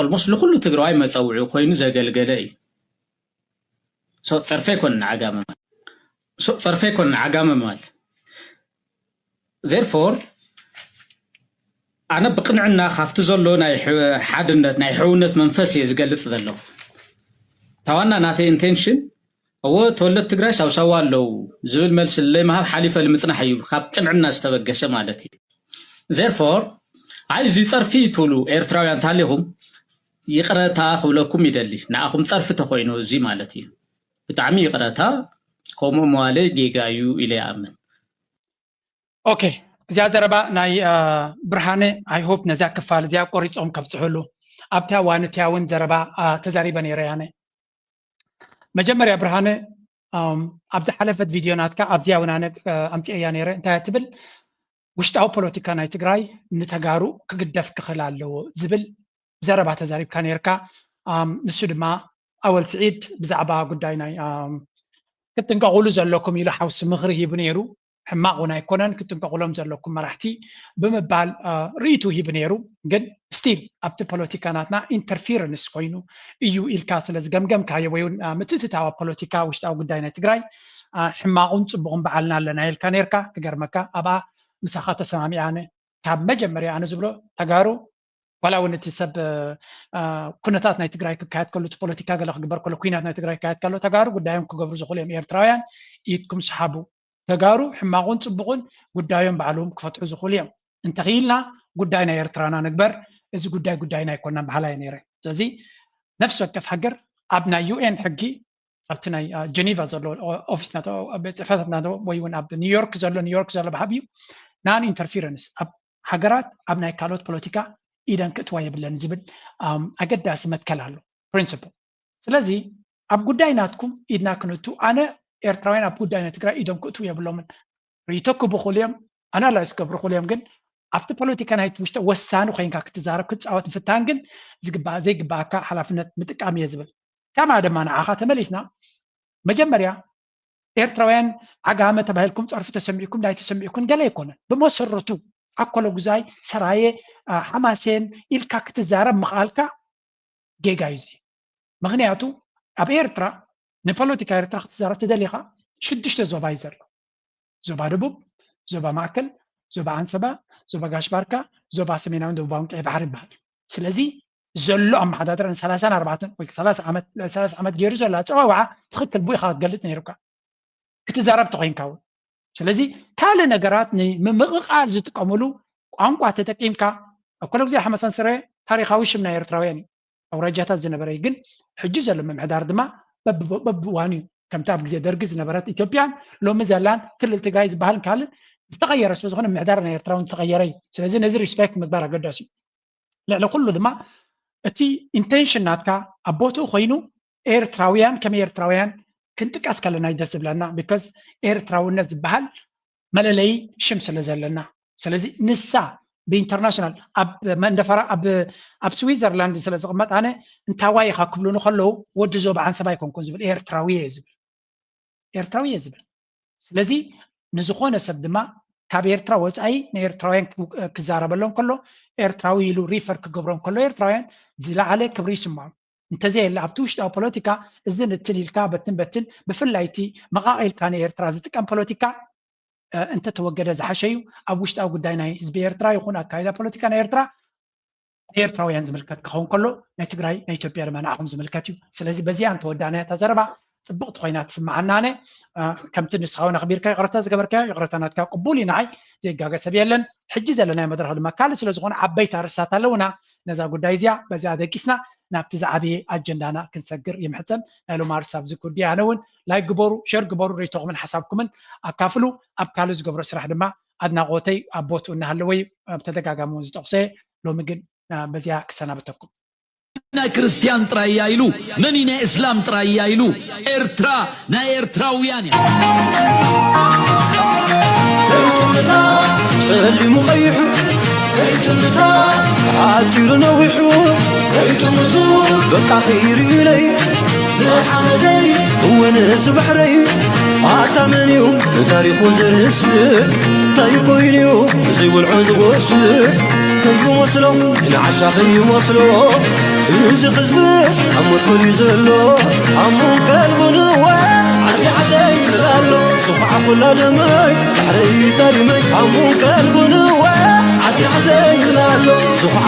ኦልሞስት ንኩሉ ትግራዋይ መፀውዒ ኮይኑ ዘገልገለ እዩ። ሶ ፀርፊ ኣይኮነን ዓጋመ ማለት ሶ ፀርፊ ኣይኮነን ዓጋመ ማለት therefore ኣነ ብቅንዕና ካብቲ ዘሎ ናይ ሓድነት ናይ ሕውነት መንፈስ እየ ዝገልፅ ዘለኹ። ታዋና ናተይ ኢንቴንሽን እወ ተወለድ ትግራይ ሳውሳዋ ኣለዉ ዝብል መልሲ ለይምሃብ ሓሊፈ ልምፅናሕ እዩ ካብ ቅንዕና ዝተበገሰ ማለት እዩ። therefore ኣይ እዚ ፀርፊ ትብሉ ኤርትራውያን ታሊኹም ይቕረታ ክብለኩም ይደሊ ንኣኹም ፀርፊ ተኮይኑ እዚ ማለት እዩ። ብጣዕሚ ይቕረታ ከምኡ መዋለይ ጌጋ እዩ ኢለ ይኣምን። ኦኬ እዚኣ ዘረባ ናይ ብርሃነ I hope ነዚኣ ክፋል እዚኣ ቆሪፆም ከብፅሕሉ ኣብታ ዋንትያ እውን ዘረባ ተዛሪበ ነይረ ያነ መጀመርያ ብርሃነ ኣብ ዝሓለፈት ቪድዮ ናትካ ኣብዚኣ እውን ኣነ ኣምፅኤያ ነይረ እንታይ ትብል ውሽጣዊ ፖለቲካ ናይ ትግራይ ንተጋሩ ክግደፍ ክኽእል ኣለዎ ዝብል ዘረባ ተዛሪብካ ነይርካ። ንሱ ድማ ኣወል ስዒድ ብዛዕባ ጉዳይ ናይ ክትጥንቀቑሉ ዘለኩም ኢሉ ሓውሲ ምኽሪ ሂቡ ነይሩ። ሕማቕ እውን ኣይኮነን ክትጥንቀቑሎም ዘለኩም መራሕቲ ብምባል ርእይቱ ሂቡ ነይሩ። ግን ስቲል ኣብቲ ፖለቲካ ናትና ኢንተርፊረንስ ኮይኑ እዩ ኢልካ ስለ ዝገምገምካዮ ወይ እውን ምትእትታዋ ፖለቲካ ውሽጣዊ ጉዳይ ናይ ትግራይ ሕማቑን ፅቡቕን በዓልና ኣለና ኢልካ ነይርካ። ክገርመካ ኣብኣ ምሳኻ ተሰማሚዐ ኣነ ካብ መጀመርያ ኣነ ዝብሎ ተጋሩ ዋላ እውን እቲ ሰብ ኩነታት ናይ ትግራይ ክካየድ ከሉ እቲ ፖለቲካ ገለ ክግበር ከሎ ኩናት ናይ ትግራይ ክካየድ ከሎ ተጋሩ ጉዳዮም ክገብሩ ዝኽእሉ እዮም ኤርትራውያን ኢድኩም ስሓቡ ተጋሩ ሕማቑን ፅቡቕን ጉዳዮም ባዕሎም ክፈትሑ ዝኽእሉ እዮም እንተኽኢልና ጉዳይ ናይ ኤርትራና ንግበር እዚ ጉዳይ ጉዳይና ኣይኮናን በሃላ እየ ነይረ ስለዚ ነፍሲ ወከፍ ሃገር ኣብ ናይ ዩኤን ሕጊ ኣብቲ ናይ ጀኔቫ ዘሎ ኦፊስ ቤት ፅሕፈታት ወይ እውን ኣብ ኒውዮርክ ዘሎ ኒውዮርክ ዘሎ ብሃብ እዩ ናን ኢንተርፊረንስ ኣብ ሃገራት ኣብ ናይ ካልኦት ፖለቲካ ኢደን ክእትዋ የብለን ዝብል ኣገዳሲ መትከል ኣሎ ፕሪንስፕል ስለዚ ኣብ ጉዳይ ናትኩም ኢድና ክንቱ ኣነ ኤርትራውያን ኣብ ጉዳይ ናይ ትግራይ ኢዶም ክእትዉ የብሎምን። ርእይቶኩ ብኹል እዮም ኣናላይዝ ክገብሩ ኩል እዮም። ግን ኣብቲ ፖለቲካ ናይቲ ውሽጢ ወሳኒ ኮይንካ ክትዛረብ ክትፃወት ምፍታን ግን ዝግባእ ዘይግባእካ ሓላፍነት ምጥቃም እየ ዝብል። ከማ ድማ ንዓኻ ተመሊስና መጀመርያ ኤርትራውያን ዓጋመ ተባሂልኩም ፀርፊ ተሰሚዕኩም ናይ ተሰሚዕኩን ገለ ኣይኮነን። ብመሰረቱ ኣኮለጉዛይ ሰራየ ሓማሴን ኢልካ ክትዛረብ ምኽኣልካ ጌጋ እዩ እዚ። ምኽንያቱ ኣብ ኤርትራ ንፖለቲካ ኤርትራ ክትዛረብ ትደሊኻ ሽዱሽተ ዞባ እዩ ዘሎ። ዞባ ደቡብ፣ ዞባ ማእከል፣ ዞባ ዓንሰባ፣ ዞባ ጋሽ ባርካ፣ ዞባ ሰሜናውን ደቡባውን ቀይ ባሕሪ ይበሃል። ስለዚ ዘሎ ኣመሓዳድራ ን34 ወይ ዓመት ገይሩ ዘሎ ኣፀዋውዓ ትኽክል ብኡ ኢኻ ክትገልፅ ነይሩካ ክትዛረብ ተኮይንካ እውን። ስለዚ ካልእ ነገራት ንምምቕቓል ዝጥቀምሉ ቋንቋ ተጠቂምካ ኣኮለጉዛይ ሓማሴን ሰራየ ታሪኻዊ ሽም ናይ ኤርትራውያን እዩ። ኣውራጃታት ዝነበረ እዩ። ግን ሕጂ ዘሎ ምምሕዳር ድማ በብእዋኑ እዩ። ከምቲ ኣብ ግዜ ደርጊ ዝነበረት ኢትዮጵያን ሎሚ ዘላን ክልል ትግራይ ዝበሃል ካልእ ዝተቐየረ ስለዝኾነ ምምሕዳር ናይ ኤርትራ እውን ዝተቐየረ እዩ። ስለዚ ነዚ ሪስፔክት ምግባር ኣገዳሲ እዩ። ልዕሊ ኩሉ ድማ እቲ ኢንቴንሽን ናትካ ኣብ ቦትኡ ኮይኑ ኤርትራውያን ከም ኤርትራውያን ክንጥቀስ ከለና እዩ ደስ ዝብለና። ቢካዝ ኤርትራውነት ዝበሃል መለለይ ሽም ስለ ዘለና። ስለዚ ንሳ ብኢንተርናሽናል ኣብ መንደፈራ ኣብ ኣብ ስዊዘርላንድ ስለ ዝቕመጥ ኣነ እንታዋይ ኢኻ ክብሉኒ ከለዉ ወዲ ዞባ ዓንሰባ ኣይኮንኩን ዝብል ኤርትራዊ እየ ዝብል ኤርትራዊ እየ ዝብል። ስለዚ ንዝኾነ ሰብ ድማ ካብ ኤርትራ ወፃኢ ንኤርትራውያን ክዛረበሎም ከሎ ኤርትራዊ ኢሉ ሪፈር ክገብሮም ከሎ ኤርትራውያን ዝለዓለ ክብሪ ይስምዖም። እንተዘየለ ኣብቲ ውሽጣዊ ፖለቲካ እዝን እትን ኢልካ በትን በትን ብፍላይ እቲ መቓቒልካ ንኤርትራ ዝጥቀም ፖለቲካ እንተተወገደ ዝሓሸ እዩ። ኣብ ውሽጣዊ ጉዳይ ናይ ህዝቢ ኤርትራ ይኹን ኣካይዳ ፖለቲካ ናይ ኤርትራ ንኤርትራውያን ዝምልከት ክኸውን ከሎ ናይ ትግራይ ናይ ኢትዮጵያ ድማ ንዓኹም ዝምልከት እዩ። ስለዚ በዚኣ እንተወዳእናያ እታ ዘረባ ፅብቕቲ ኮይና ትስምዓና ኣነ ከምቲ ንስኻ እውን ኣኽቢርካ ይቕረታ ዝገበርካዮ ይቕረታ ናትካ ቅቡል እዩ ንዓይ ዘይጋገ ሰብ የለን። ሕጂ ዘለናዮ መድረኽ ድማ ካልእ ስለዝኾነ ዓበይቲ ኣርእስታት ኣለውና። ነዛ ጉዳይ እዚኣ በዚኣ ደቂስና ናብቲ ዝዓበየ ኣጀንዳና ክንሰግር ይምሕፀን። ናይ ሎማርስ ኣብዚ ኩዲ ኣነ እውን ላይክ ግበሩ፣ ሸር ግበሩ፣ ርእይቶኹምን ሓሳብኩምን ኣካፍሉ። ኣብ ካልእ ዝገብሮ ስራሕ ድማ ኣድናቖተይ ኣብ ቦትኡ እናሃለወ እዩ። ብተደጋጋሚ እውን ዝጠቕሶ እየ። ሎሚ ግን በዚኣ ክሰናበተኩም። ናይ ክርስቲያን ጥራይ እያ ኢሉ መን ናይ እስላም ጥራይ እያ ኢሉ ኤርትራ ናይ ኤርትራውያን እያ። ጸሊሙ ቀይሑ ሓጺሩ ነዊሑ በቃ ከይርኢለይ ንሓመደይ እወ ንእዚ ባሕረይ ኣታ መን እዩ ንታሪኹ ዝርስዕ እንታይ ኮይኑ እዩ ዘይወልዖ ዝጎስዕ ከይመስሎ ንዓሻ ከይመስሎ እዚ ህዝብስ ኣብ ሞት ኮልዩ ዘሎ ኣሙን ቀልቡ ንወ ዓዲ ዓደይ ይብል ኣሎ ዝኹዓ ኩላ ደመይ ባሕረይ ታሪመይ ኣሙን ቀልቡ ንወ ዓዲ ዓደይ ይብል ኣሎ ዝኹዓ